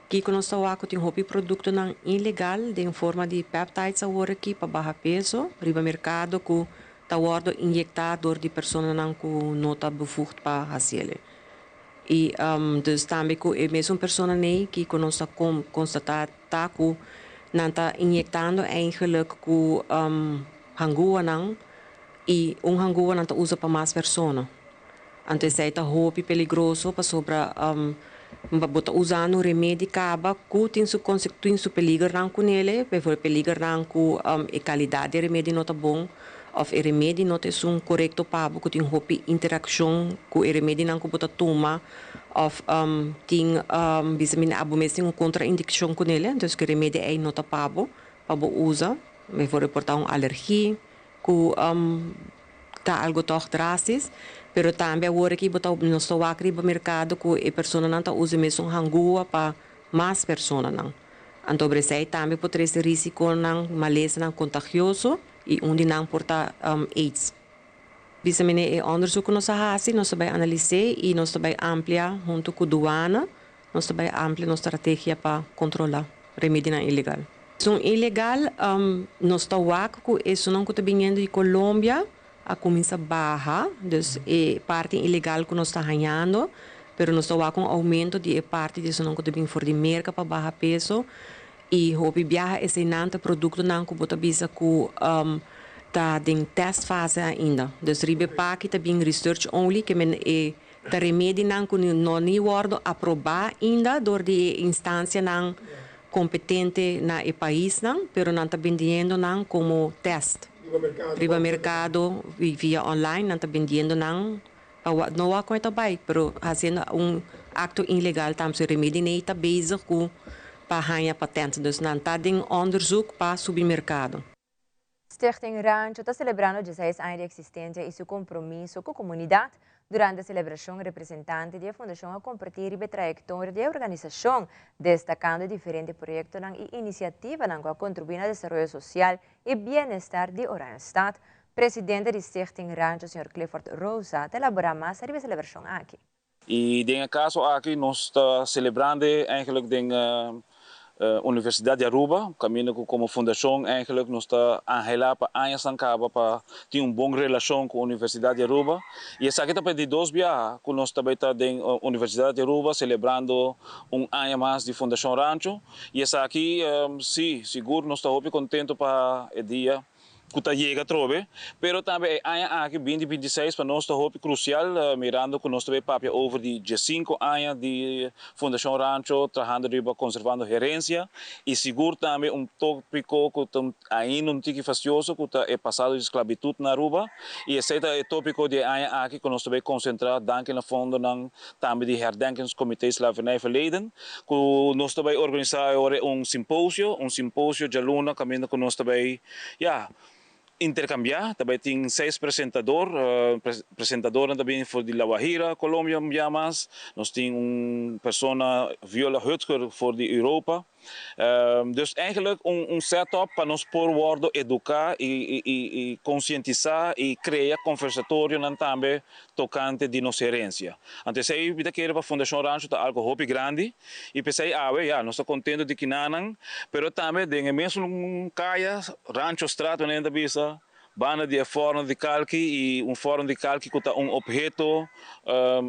Kiko nos ta wak ku tin hopi produktonan ilegal den forma di peptides awor aki pa baha peso riba merkado ku ta wòrdu inyektá dor di personanan ku no ta bevoegd pa hasiel. I dus tambe ku e mesun personanan kiko nos ta konstatá ta ku nan ta inyektando eigenlijk ku hanguanan i un hangua nan ta usa pa mas persona. Anto esei ta hopi peligroso pasobra Bo ta usando un remedi caba cu tin su tin su peligernan cu nele, bijvoorbeeld peligernan cu e calidad di remedi no ta bon of e remedi no ta esun corecto pa bo, cu tin hopi interaccion cu e remedinan cu bo ta tuma of tin bisa mi abo mes tin un contraindiccion cu nele, entonces cu e remedi ey no ta pa bo, pa bo usa, bijvoorbeeld por ta un alergie cu ta algo toch drastisch, pero tambe awor aki bo ta nos ta wak riba mercado cu e personanan ta usa e mesun hangua pa mas personanan. Anto esey tambe por trece risiconan, malesanan contagioso y un di nan por ta AIDS. Bisa mene e onderzoek cu nos a haci, nos ta bay analisa y nos ta bay amplia hunto cu douane, nos ta bay amplia nos strategia pa controla remedinan ilegal. Son ilegal, nos ta wak cu esunnan cu ta biniendo di Colombia a cuminsa baha, dus e parti ilegal cu nos ta hañando, pero nos ta wak un aumento di e parti di esunnan cu ta bin for di Merca pa baha peso y hopi biaha eseynan ta productonan cu bo ta bisa cu ta den testfase ainda. Dus riba e paki ta bin research only, ke men e ta remedinan cu no ni wordo aproba ainda door di e instancianan competente na e paisnan, pero nan ta bendiendo nan como test. Riba mercado via online nan ta bendiendo nan pa no wak con e ta bay, pero haciendo un acto ilegal tambe. So remedi nan ta bezig cu pa haña patent, dus nan ta den onderzoek pa subi mercado. Stichting Rancho ta celebrando 16 aña di existencia y su compromiso cu e comunidad. Durante e celebracion, representante di e fundacion a comparti e trayectoria di e organisacion, destacando diferente proyecto y iniciativa cu a contribui na desaroyo social y bienestar di Oranjestad. Presidente di Stichting Rancho, señor Clifford Rosa, ta elabora mas riba e celebracion aki. Y den e caso aki nos ta celebrando eigenlijk den Universidad di Aruba, caminda como fundacion eigenlijk nos ta anhela pa añanan caba pa tin un bon relacion cu Universidad di Aruba. Y esaki ta pa di dos biaha cu nos tambe ta den Universidad di Aruba celebrando un aña mas di Fundacion Rancho. Y esaki si, sigur nos ta hopi contento pa e dia cu ta yega trobe, pero tambe e aña aki 2026 pa nos ta hopi crucial, mirando cu nos tambe papia over di 5 aña di Fundacion Rancho, trahando riba conservando herencia y sigur tambe un topico cu ainda un tiki fastioso, cu ta e pasado di esclavitud na Aruba, y esey ta e topico di aña aki cu nos tambe concentra danki na fondonan tambe di Herdenkingscomité Slavernijverleden, cu nos tambe organisa un simposio, un simposio dialuna, caminda cu nos tambe, ja, intercambia. Tambe tin seis presentador, presentador tambe for di La Guajira, Colombia, mas. Nos tin un persona, Viola Hutger, for di Europa. Dus eigenlijk un setup pa nos por wordo educa y concientisa y crea conversatorio tambe tocante di nos herencia. Anto, esey mi ta kere pa Fundacion Rancho ta algo hopi grandi y p'esey awe, ja, nos ta contento di kinanan, pero tambe den mesun caya, Rancho Straat, manera bisa, banda di forno di calki y un forno di calki cu ta un obheto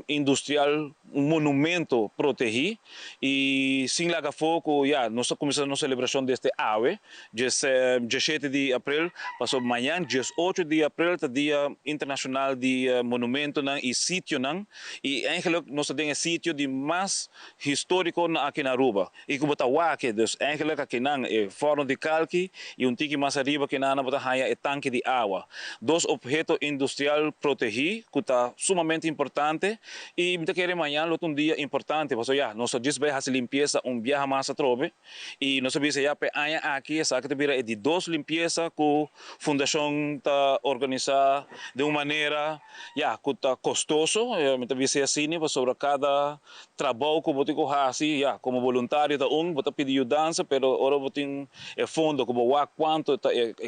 industrial, un monumento protegi y sin laga foco, ja, nos ta cuminsando nos celebracion desde awe, 17 di april, paso mañan, 18 di april, ta Dia Internacional di Monumentonan y Sitionan y eigenlijk nos tin e sitio di mas historico na aki na Aruba. Y como ta wak, dus eigenlijk aki nan e forno di calki y un tiki mas ariba cu nan bo ta haya e tanki di awa. Dos obheto industrial protegi, cu ta sumamente importante y mi ta kere mañan lo ta un dia importante, paso ja, nos a bay haci limpieza un biaha mas atrobe y nos a bisa ya pe aña aki, esaki ta bira e di dos limpieza cu fundacion ta organisa di un manera, ja, cu ta costoso, mi ta bisa asina, pasobra cada trabou cu bo tin cu haci, ja, como voluntario ta un, bo ta pidi yudansa, pero ora bo tin e fondo, cu bo wak cuanto ta e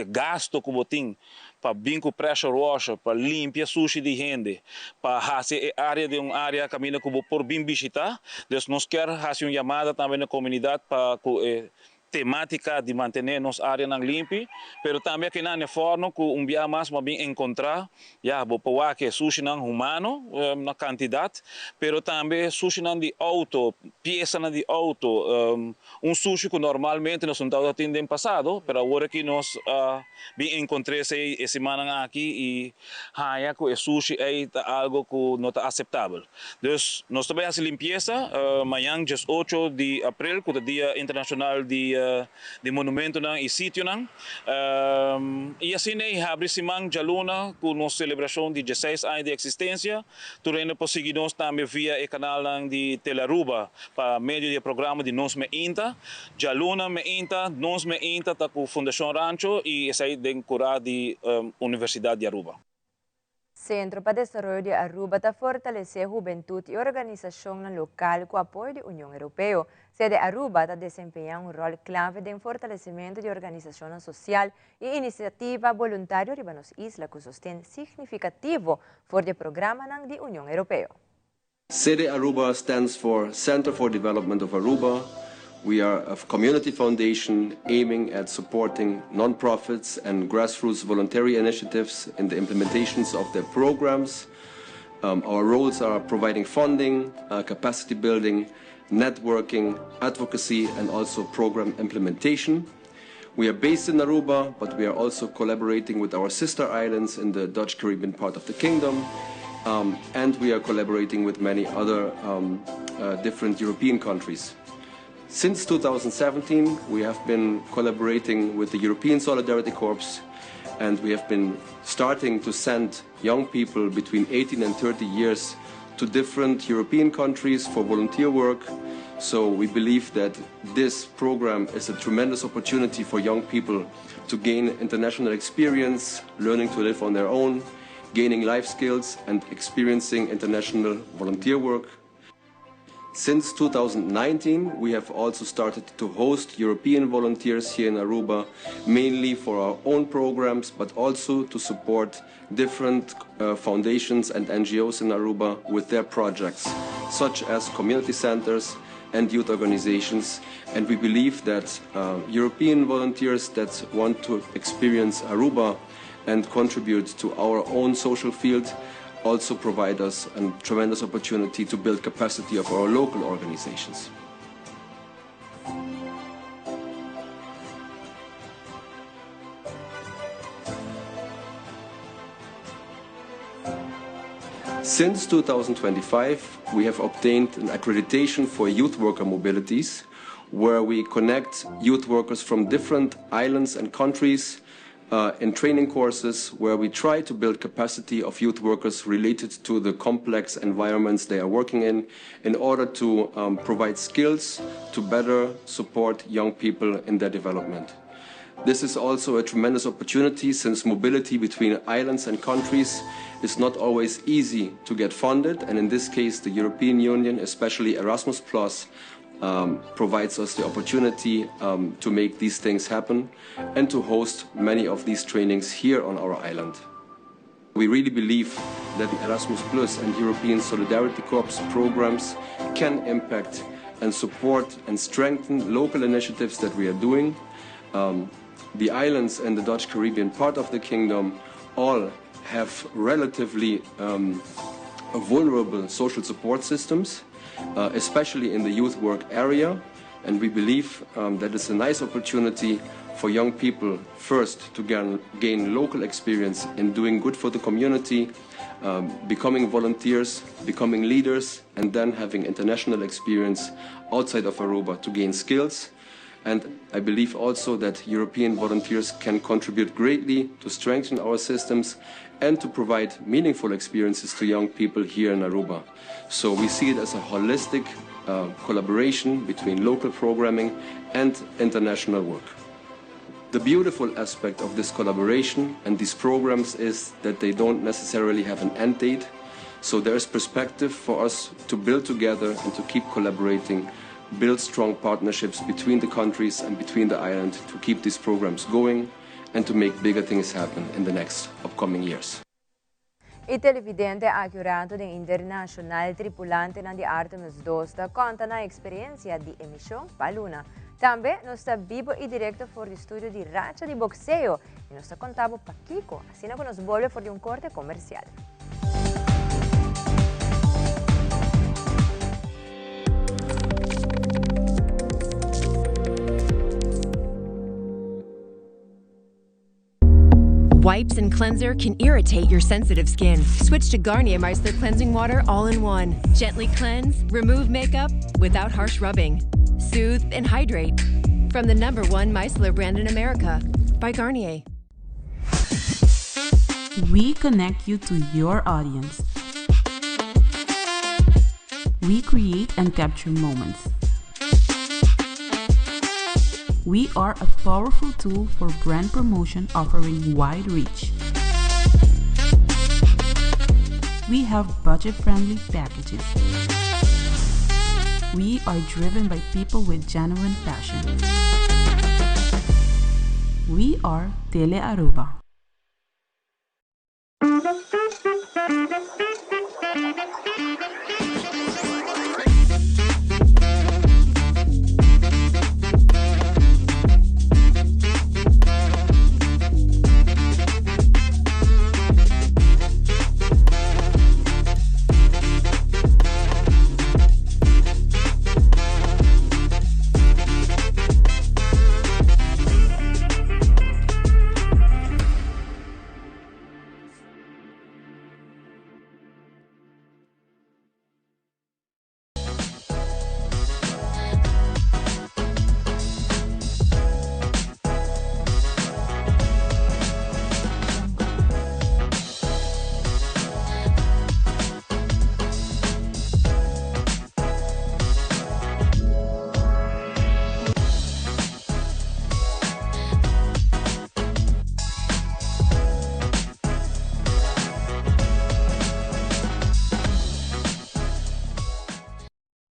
gasto cu bo tin pa bin cu pressure washer, pa limpia sushi di hende, pa haci e area di un area caminda cu bo por bin bishita. Dus nos kier haci un yamada tambe na comunidad pa cu e temátika di mantené nos áreanan limpi, pero tambe akinan na e fòrnu ku un bia mas bo a bin enkontrá, ya, bo por wak e sushinan humano na kantidat, pero tambe sushinan di outo, piesanan di outo, un sushi ku normalmente nos no tabata tin den pasado, pero awor aki nos a bin enkontr'é esei e simannan aki i haña ku e sushi ei ta algu ku no ta aseptabel. Dus nos ta bai hasi limpiesa mañan diesocho di aprel ku ta dia internashonal di di monumentonan i sitionan i asina ei habri siman djaluna ku nos selebrashon di dieseis aña di eksistensia. Tur hende por sigui nos tambe via e kanalnan di Telearuba pa medio di e programa di Nos Meinta. Djaluna meinta, Nos Meinta ta ku Fundashon Rancho i esei den kurá di Universidat di Aruba. Centro pa Desaroyo di Aruba ta fortalece hubentud y organisacionnan local cu apoyo di Union Europeo. Sede Aruba ta desempeña un rol clave den fortalecimento di organisacionnan social y iniciativa boluntario riba nos isla cu sosten significativo for di e programanan di Union Europeo. Sede Aruba stands for Center for Development of Aruba. We are a community foundation aiming at supporting non-profits and grassroots voluntary initiatives in the implementations of their programs. Um, our roles are providing funding, uh, capacity building, networking, advocacy, and also program implementation. We are based in Aruba, but we are also collaborating with our sister islands in the Dutch Caribbean part of the kingdom. Um, and we are collaborating with many other um, uh, different European countries. Since 2017, we have been collaborating with the European Solidarity Corps and we have been starting to send young people between 18 and 30 years to different European countries for volunteer work. So we believe that this program is a tremendous opportunity for young people to gain international experience, learning to live on their own, gaining life skills and experiencing international volunteer work. Since 2019, we have also started to host European volunteers here in Aruba, mainly for our own programs, but also to support different uh, foundations and NGOs in Aruba with their projects, such as community centers and youth organizations. And we believe that uh, European volunteers that want to experience Aruba and contribute to our own social field also provide us a tremendous opportunity to build capacity of our local organizations. Since 2025, we have obtained an accreditation for youth worker mobilities, where we connect youth workers from different islands and countries uh, in training courses where we try to build capacity of youth workers related to the complex environments they are working in, in order to um, provide skills to better support young people in their development. This is also a tremendous opportunity since mobility between islands and countries is not always easy to get funded, and in this case, the European Union, especially Erasmus Plus, um, provides us the opportunity um, to make these things happen and to host many of these trainings here on our island. We really believe that the Erasmus Plus and European Solidarity Corps programs can impact and support and strengthen local initiatives that we are doing. Um, the islands and the Dutch Caribbean part of the kingdom all have relatively um, vulnerable social support systems, uh, especially in the youth work area. And we believe um, that it's a nice opportunity for young people first to gain, gain local experience in doing good for the community, um, becoming volunteers, becoming leaders, and then having international experience outside of Aruba to gain skills. And I believe also that European volunteers can contribute greatly to strengthen our systems and to provide meaningful experiences to young people here in Aruba. So we see it as a holistic uh, collaboration between local programming and international work. The beautiful aspect of this collaboration and these programs is that they don't necessarily have an end date. So there is perspective for us to build together and to keep collaborating, build strong partnerships between the countries and between the island to keep these programs going and to make bigger things happen in the next upcoming years. E televidente akurato den internashonal tripulantenan di Artemis 2 ta konta nan eksperensia di e mishon pa luna. Tambe nos ta bibo y directo for di studio di Racha di Boxeo y nos ta conta bo pakico, asina cu nos bolbe for di un corte comercial. Wipes and cleanser can irritate your sensitive skin. Switch to Garnier Micellar Cleansing Water all in one. Gently cleanse, remove makeup without harsh rubbing. Soothe and hydrate. From the number one micellar brand in America by Garnier. We connect you to your audience. We create and capture moments. We are a powerful tool for brand promotion offering wide reach. We have budget friendly packages. We are driven by people with genuine passion. We are Tele Aruba.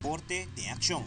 Deporte den accion.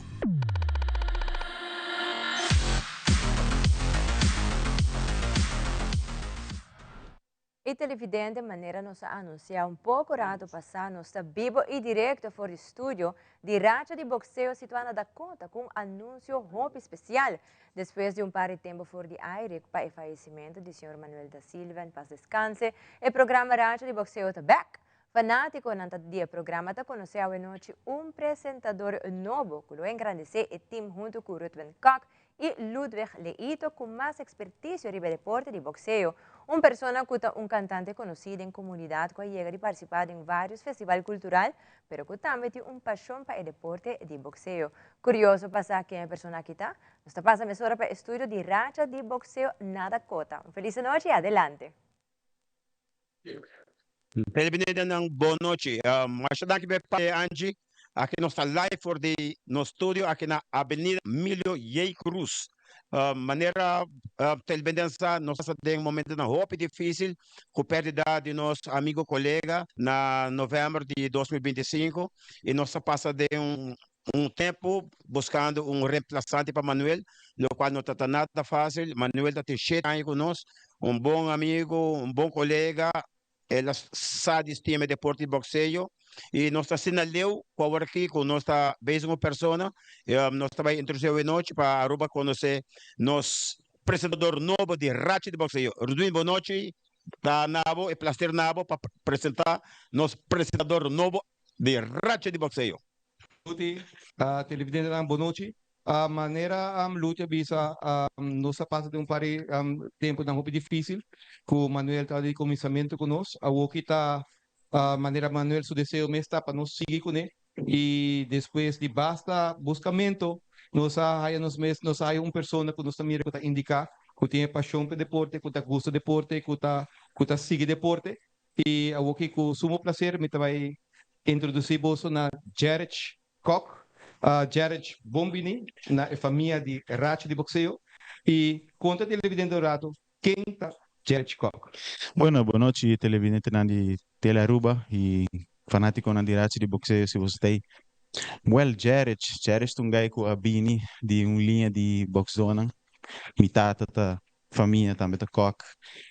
Y televidente, manera nos a anuncia un poco rato pasa, nos ta bibo y directo for di studio di Racha di Boxeo situa na Dakota cu un anuncio hopi special. Despues di un par di tempo for di aire pa e fayecimento di señor Manuel da Silva en paz descanse, e programa Racha di Boxeo ta back! Fanaticonan ta di e programa ta conoce awe nochi un presentador nobo cu lo engrandece e team hunto cu Ruthven Kock y Ludwig Leito cu mas experticio riba e deporte di boxeo. Un persona cu ta un cantante conoci den comunidad cu a yega di participa den varios festival cultural, pero cu tambe tin un pasion pa e deporte di boxeo. Curioso pa sa ken e persona aki ta? Nos ta pasa mesora pa e studio di Racha di Boxeo na Dakota. Un feliz anochi y adelante! Televidentenan bon nochi. Masha danki pa e papia Angie. Aki nos ta live for di nos studio aki na Avenida Emilio J. Cruz. Manera televidentenan sa nos ta den momentonan hopi dificil cu perdida di nos amigo colega na november di 2025 y nos ta pasa den un un tempo buscando un reemplazante pa Manuel, locual no ta ta nada facil. Manuel ta tin shete aña cu nos, un bon amigo, un bon colega, el a sa di stima e deporte di boxeo y nos ta asina leu cu awor aki cu nos ta bezig un persona, nos ta bay introduci awe nochi pa Aruba conoce nos presentador nobo di Racha di Boxeo. Rudwin bon nochi, ta nabo e placer nabo pa presenta nos presentador nobo di Racha di Boxeo. Luti, Televidentenan bon nochi. Manera Luti a bisa nos a pasa den un par di temponan hopi dificil cu Manuel ta di cuminsamentu cu nos. Awoki ta manera Manuel su deseo mes ta pa nos sigui cune y despues di basta buscamento nos a haya nos mes nos a haya un persona cu nos ta mira cu ta indica cu tin e pasion pa e deporte, cu ta gusta deporte, cu ta cu ta sigui deporte y awoki cu sumo placer mi ta bay Introdusí boso na Jerich Kok. Jerich, bon bini na e famia di Racha di Boxeo y conta televidente un rato ken ta Jerich Kok. Bueno, bon nochi televidentenan di Tele Aruba y fanaticonan di Racha di Boxeo si boso ta ey. Well, Jerich, Jerich ta un guy cu a bini di un liña di boxdonan. Mi tata ta Famia tambe ta kòk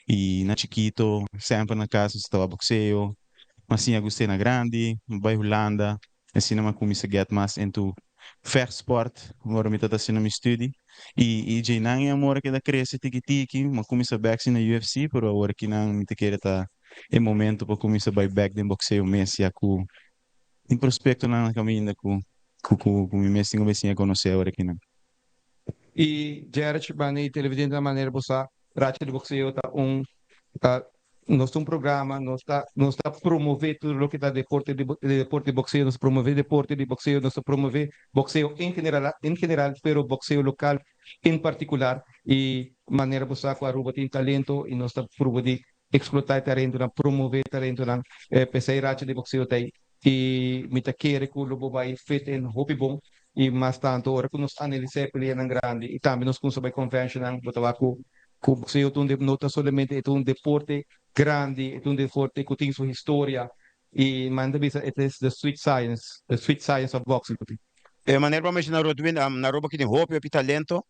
i na chikito semper na kas nos ta wak bokseo. Mi a siña gust'é na grandi, mi bai Hulanda, asina mi a kuminsá get mas into vechtsport ora mi tabata haciendo mi studie y y djeinan e amor a keda crece tiki tiki, mi a cuminsa bek si na UFC pero awor kinan mi ta kere ta e momento pa cuminsa bay bek den boxeo mes ya cu tin prospectonan na caminda cu cu cu mi mes tin cu bay siña conoce awor kinan. Y Jerich banda y televidente na manera bo sa Racha di Boxeo ta un ta nos ta un programa nos ta nos ta promove tur loke ta deporte di deporte di boxeo nos ta promove deporte di boxeo nos ta promove boxeo en general en general pero boxeo local en particular y manera bo sa cu Aruba tin talento y nos ta pruba di explota e talentonan promove e talentonan p'esey Racha di Boxeo ta ey y mi ta kere cu lo bo bay fit in hopi bon y mas tanto ora cu nos analisa e peleanan grandi y tambe nos cuminsa bay conventionnan bo ta wak cu cu boxeo ta un no ta solamente e ta un deporte grandi e ta un deporte cu tin su historia y man ta bisa it is the sweet science the sweet science of boxing. E manera pa menciona Rodwin na Aruba ki tin hopi hopi talento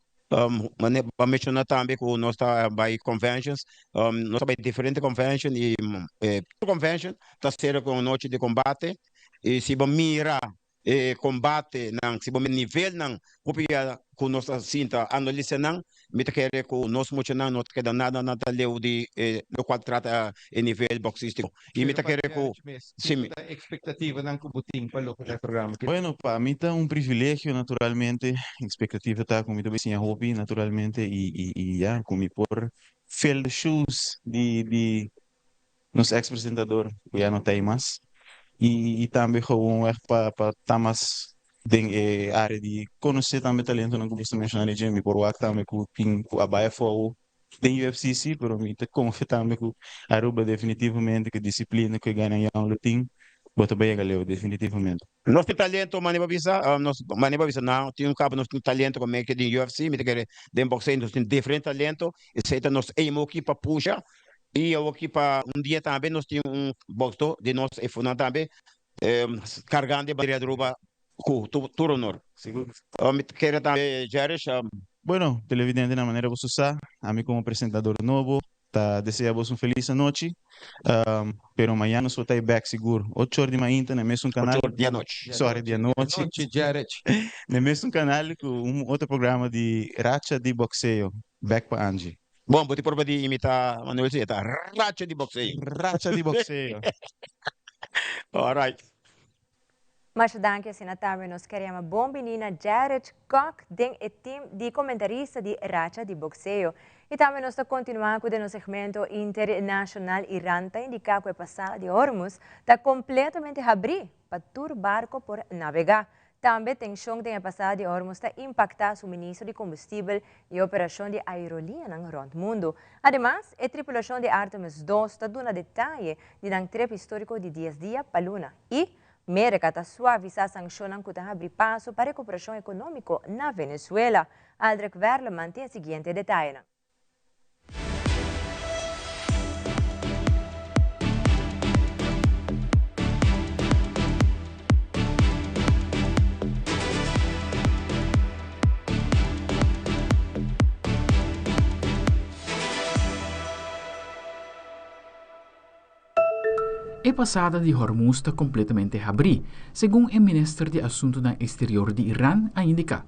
Manera bo a menciona tambe cu nos ta bay conventions, nos ta bay diferente convention y tur convention ta cera cu un nochi di combate y si bo mira e combatenan, si bo mira nivelnan hopi ya cu nos ta sinta analisa nan, mi ta kere cu nos muchanan no ta keda nada nada leu di locual trata e nivel boxistico y mi ta kere cu si mi. Kiko ta expectativanan cu bo tin pa loke ta e programa aki? Bueno, pa mi ta un privilegio naturalmente, expectativa ta cu mi ta bay siña hopi naturalmente y y y ya cu mi por fill the shoes di di nos ex presentador cu ya no ta ey mas y y tambe gewoonweg pa pa ta mas den e area di conoce tambe talentonan cu bo sta menciona di dje, mi por wak tambe cu tin cu a bay afo Den UFC si, pero mi ta confia tambe cu Aruba definitivamente cu e disciplina cu e gana young lo tin, bo ta bay yega leu definitivamente. Nos tin talento mane pa bisa, nos mane pa bisa nan tin un caba nos tin talento como ke den UFC, mi ta kere den boxeo nos tin diferente talento, esey ta nos aim oki pa pusha y awoki pa un dia tambe nos tin un boxdo di nos efonan tambe cargando e bandera di Aruba Ku tur honor. Sigur. Mi ta kere tambe Jerish. Bueno, televidente na manera boso sa, ami komo presentador nobo ta desea boso un felis anochi. Pero mañana nos lo ta e bek sigur. Ocho or di mainta na e mesun kanal. Ocho or di anochi. Sorry, di anochi. Anochi, Jerish. Na e mesun kanal ku un otro programa di Racha di Boxeo. Bek pa Angie. Bon, bo tin proba di imita Manuel si e ta Racha di Boxeo. Racha di Boxeo. Alright. Masha danki asina tambe nos kier yama bon bini na Jarich Kok den e team di comentarista di Racha di Boxeo. Y tambe nos ta continua cu den nos segmento internacional Iran ta indica cu e pasada di Hormuz ta completamente habri pa tur barco por navega. Tambe tension den e pasada di Hormuz ta impacta suministro di combustibel y operacion di aerolineanan rond mundo. Ademas, e tripulacion di Artemis dos ta duna detaye di nan trip historico di dies dia pa luna y Merca ta suavisá sankshonnan ku ta habri paso pa rekuperashon ekonómiko na Venezuela. Aldrich Werleman tin e siguiente detayenan. E pasada di Hormuz ta kompletamente habrí, segun e minister di Asuntunan Eksterior di Iran a indiká.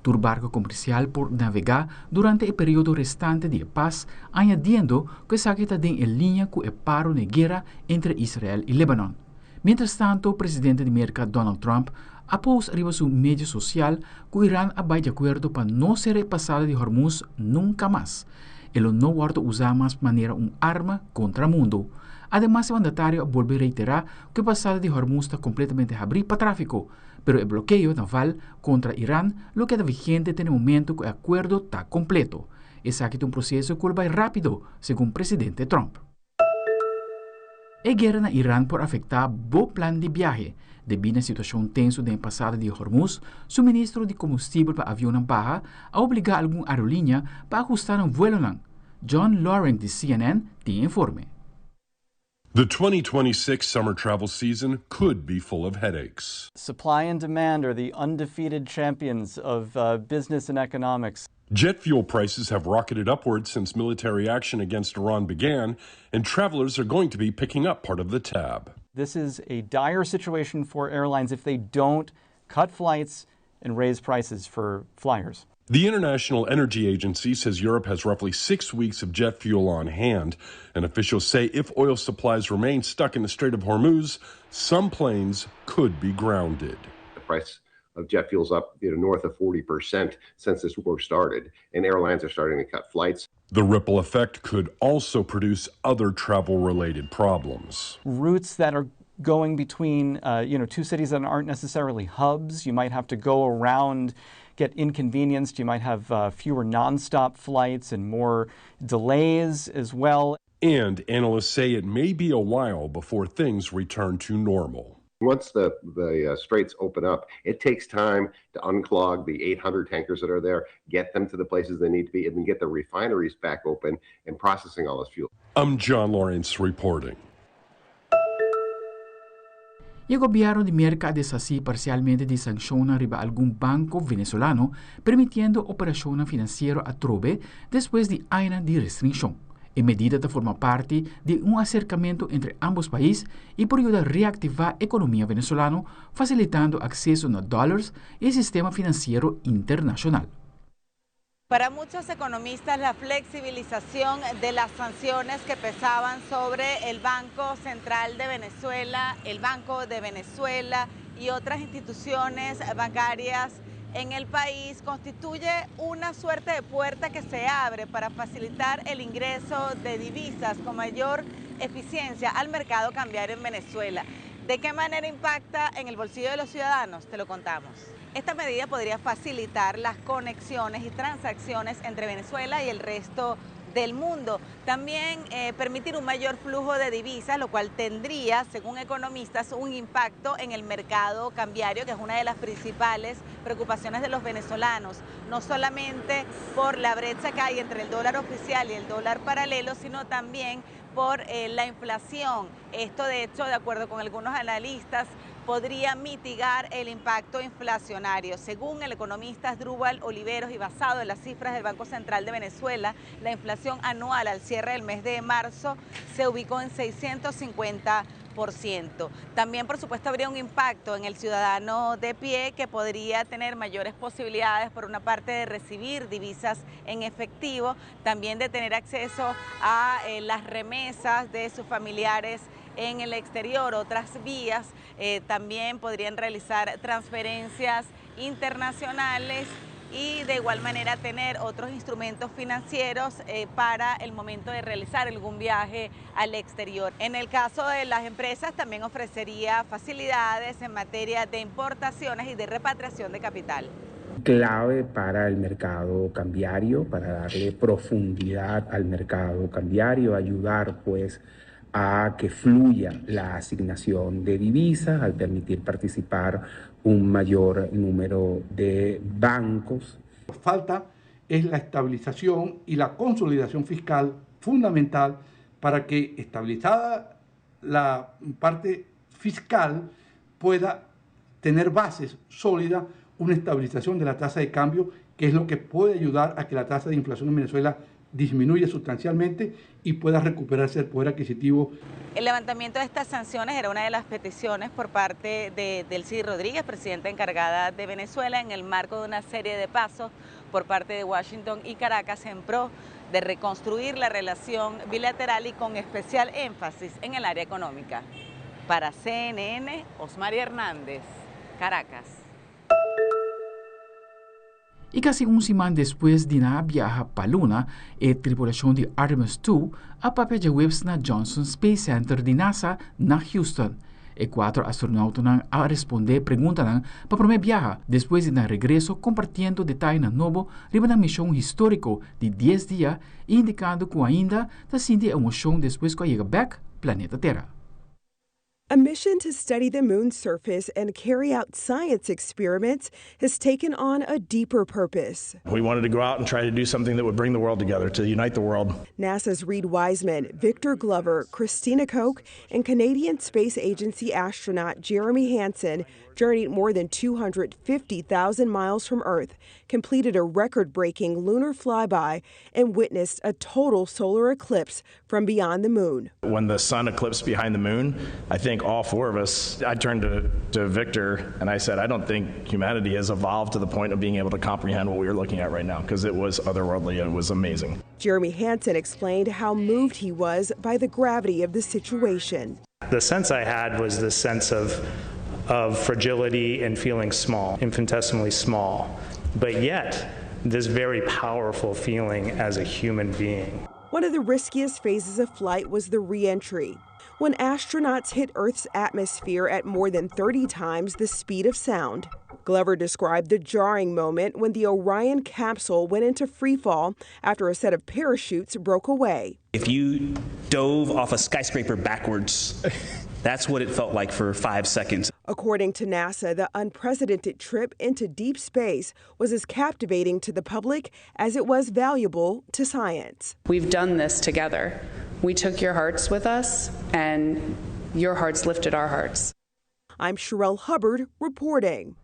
Tur barko komersial por navegá durante e periodo restante di e pas, añadiendo ku esaki ta den e liña ku e paro n'e guera entre Israel i Lebanon. Mientrastanto, presidente di Merka Donald Trump a post riba su medio sosial ku Iran a bai di akuerdo pa no sera e pasada di Hormuz nunka mas. E lo no wòrdu usá mas manera un arma kontra mundu. Ademas e mandatario a bolbe reiterá ku e pasada di Hormuz ta kompletamente habrí pa tráfiko, pero e blokeo naval kontra Iran lo keda vigente te na e momento ku e akuerdo ta kompleto. Esaki ta un proseso ku lo bai rápido, segun presidente Trump. E guera na Iran por afektá bo plan di biahe. Debí na situashon tenso den e pasada di Hormuz, suministro di kombustibel pa avionnan baha a obligá algun aerolínea pa ahustá nan vuelonan. John Loring di CNN tin e informe. The 2026 summer travel season could be full of headaches. Supply and demand are the undefeated champions of uh, business and economics. Jet fuel prices have rocketed upward since military action against Iran began, and travelers are going to be picking up part of the tab. This is a dire situation for airlines if they don't cut flights, and raise prices for flyers. The International Energy Agency says Europe has roughly six weeks of jet fuel on hand, and officials say if oil supplies remain stuck in the Strait of Hormuz, some planes could be grounded. The price of jet fuel's up you know, north of 40% since this war started, and airlines are starting to cut flights. The ripple effect could also produce other travel related problems. Routes that are going between you know two cities that aren't necessarily hubs. You might have to go around, get inconvenienced. You might have fewer nonstop flights and more delays as well. And analysts say it may be a while before things return to normal. Once the, the straits open up, it takes time to unclog the 800 tankers that are there, get them to the places they need to be, and then get the refineries back open and processing all this fuel. I'm John Lawrence reporting. E gobierno di Merca a deshaci parcialmente di sancion riba algun banco venezolano, permitiendo operacion financiero atrobe despues di aña di restriccion. E medida ta forma parti di un acercamento entre ambos pais y por yuda reactiva e economia venezolano, facilitando acceso na dollar y sistema financiero internacional. Para muchos economistas, la flexibilización de las sanciones que pesaban sobre el Banco Central de Venezuela, el Banco de Venezuela y otras instituciones bancarias en el país constituye una suerte de puerta que se abre para facilitar el ingreso de divisas con mayor eficiencia al mercado cambiario en Venezuela. ¿De qué manera impacta en el bolsillo de los ciudadanos? Te lo contamos. Esta medida podría facilitar las conexiones y transacciones entre Venezuela y el resto del mundo. También permitir un mayor flujo de divisas, lo cual tendría, según economistas, un impacto en el mercado cambiario, que es una de las principales preocupaciones de los venezolanos, no solamente por la brecha que hay entre el dólar oficial y el dólar paralelo, sino también por la inflación. Esto, de hecho, de acuerdo con algunos analistas, podría mitigar el impacto inflacionario. Según el economista Asdrúbal Oliveros y basado en las cifras del Banco Central de Venezuela, la inflación anual al cierre del mes de marzo se ubicó en 650%. También, por supuesto, habría un impacto en el ciudadano de pie que podría tener mayores posibilidades, por una parte, de recibir divisas en efectivo, también de tener acceso a las remesas de sus familiares en el exterior, otras vías, también podrían realizar transferencias internacionales y de igual manera tener otros instrumentos financieros para el momento de realizar algún viaje al exterior. En el caso de las empresas también ofrecería facilidades en materia de importaciones y de repatriación de capital. Clave para el mercado cambiario, para darle profundidad al mercado cambiario, ayudar pues a que fluya la asignación de divisas, al permitir participar un mayor número de bancos. Falta es la estabilización y la consolidación fiscal fundamental para que, estabilizada la parte fiscal, pueda tener bases sólidas una estabilización de la tasa de cambio, que es lo que puede ayudar a que la tasa de inflación en Venezuela disminuya sustancialmente y pueda recuperarse el poder adquisitivo. El levantamiento de estas sanciones era una de las peticiones por parte de Delcy Rodríguez, presidenta encargada de Venezuela, en el marco de una serie de pasos por parte de Washington y Caracas en pro de reconstruir la relación bilateral y con especial énfasis en el área económica. Para CNN, Osmari Hernández, Caracas. Y casi un siman despues di nan a biaha pa luna, e tripulacion di Artemis 2 a papia diahuebs na Johnson Space Center di NASA na Houston. E cuatro astronautanan a responde preguntanan pa prome biaha despues di nan regreso compartiendo detayenan nobo riba nan mision historico di dies dia y indicando cu ainda ta sinti e emocion despues cu a yega bek planeta Tera. A mission to study the moon's surface and carry out science experiments has taken on a deeper purpose. We wanted to go out and try to do something that would bring the world together, to unite the world. NASA's Reid Wiseman, Victor Glover, Christina Koch, and Canadian Space Agency astronaut Jeremy Hansen journeyed more than 250,000 miles from Earth, completed a record breaking lunar flyby, and witnessed a total solar eclipse from beyond the moon. When the sun eclipsed behind the moon, I think think all four of us, I turned to, to Victor and I said, I don't think humanity has evolved to the point of being able to comprehend what we are looking at right now, because it was otherworldly and it was amazing. Jeremy Hansen explained how moved he was by the gravity of the situation. The sense I had was this sense of, of fragility and feeling small, infinitesimally small, but yet this very powerful feeling as a human being. One of the riskiest phases of flight was the reentry, when astronauts hit Earth's atmosphere at more than 30 times the speed of sound. Glover described the jarring moment when the Orion capsule went into freefall after a set of parachutes broke away. If you dove off a skyscraper backwards, that's what it felt like for five seconds. According to NASA, the unprecedented trip into deep space was as captivating to the public as it was valuable to science. We've done this together. We took your hearts with us, and your hearts lifted our hearts. I'm Sherelle Hubbard reporting.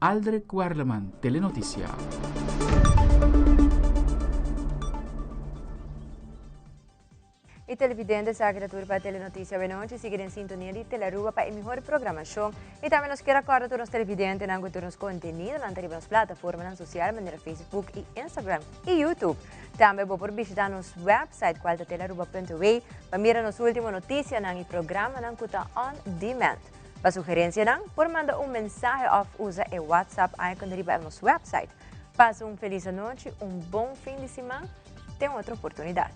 Aldrich Werleman, Telenoticia. Y televidente esaki ta tur pa Telenoticia Benochi. Sigui den sintonia di Telearuba pa e mihor programacion. Y tambe nos kier acorda tur nos televidentenan cu tur nos contenidonan ta riba nos plataformanan social manera Facebook y Instagram y YouTube. Tambe bo por bishita nos website cual ta telearuba.w pa mira nos ultimo noticianan y programanan cu ta on demand. Pa sugerencianan por manda un mensahe of usa e WhatsApp icon riba nos website. Pasa un feliz anochi, un bon fin di siman. Te un otro oportunidad.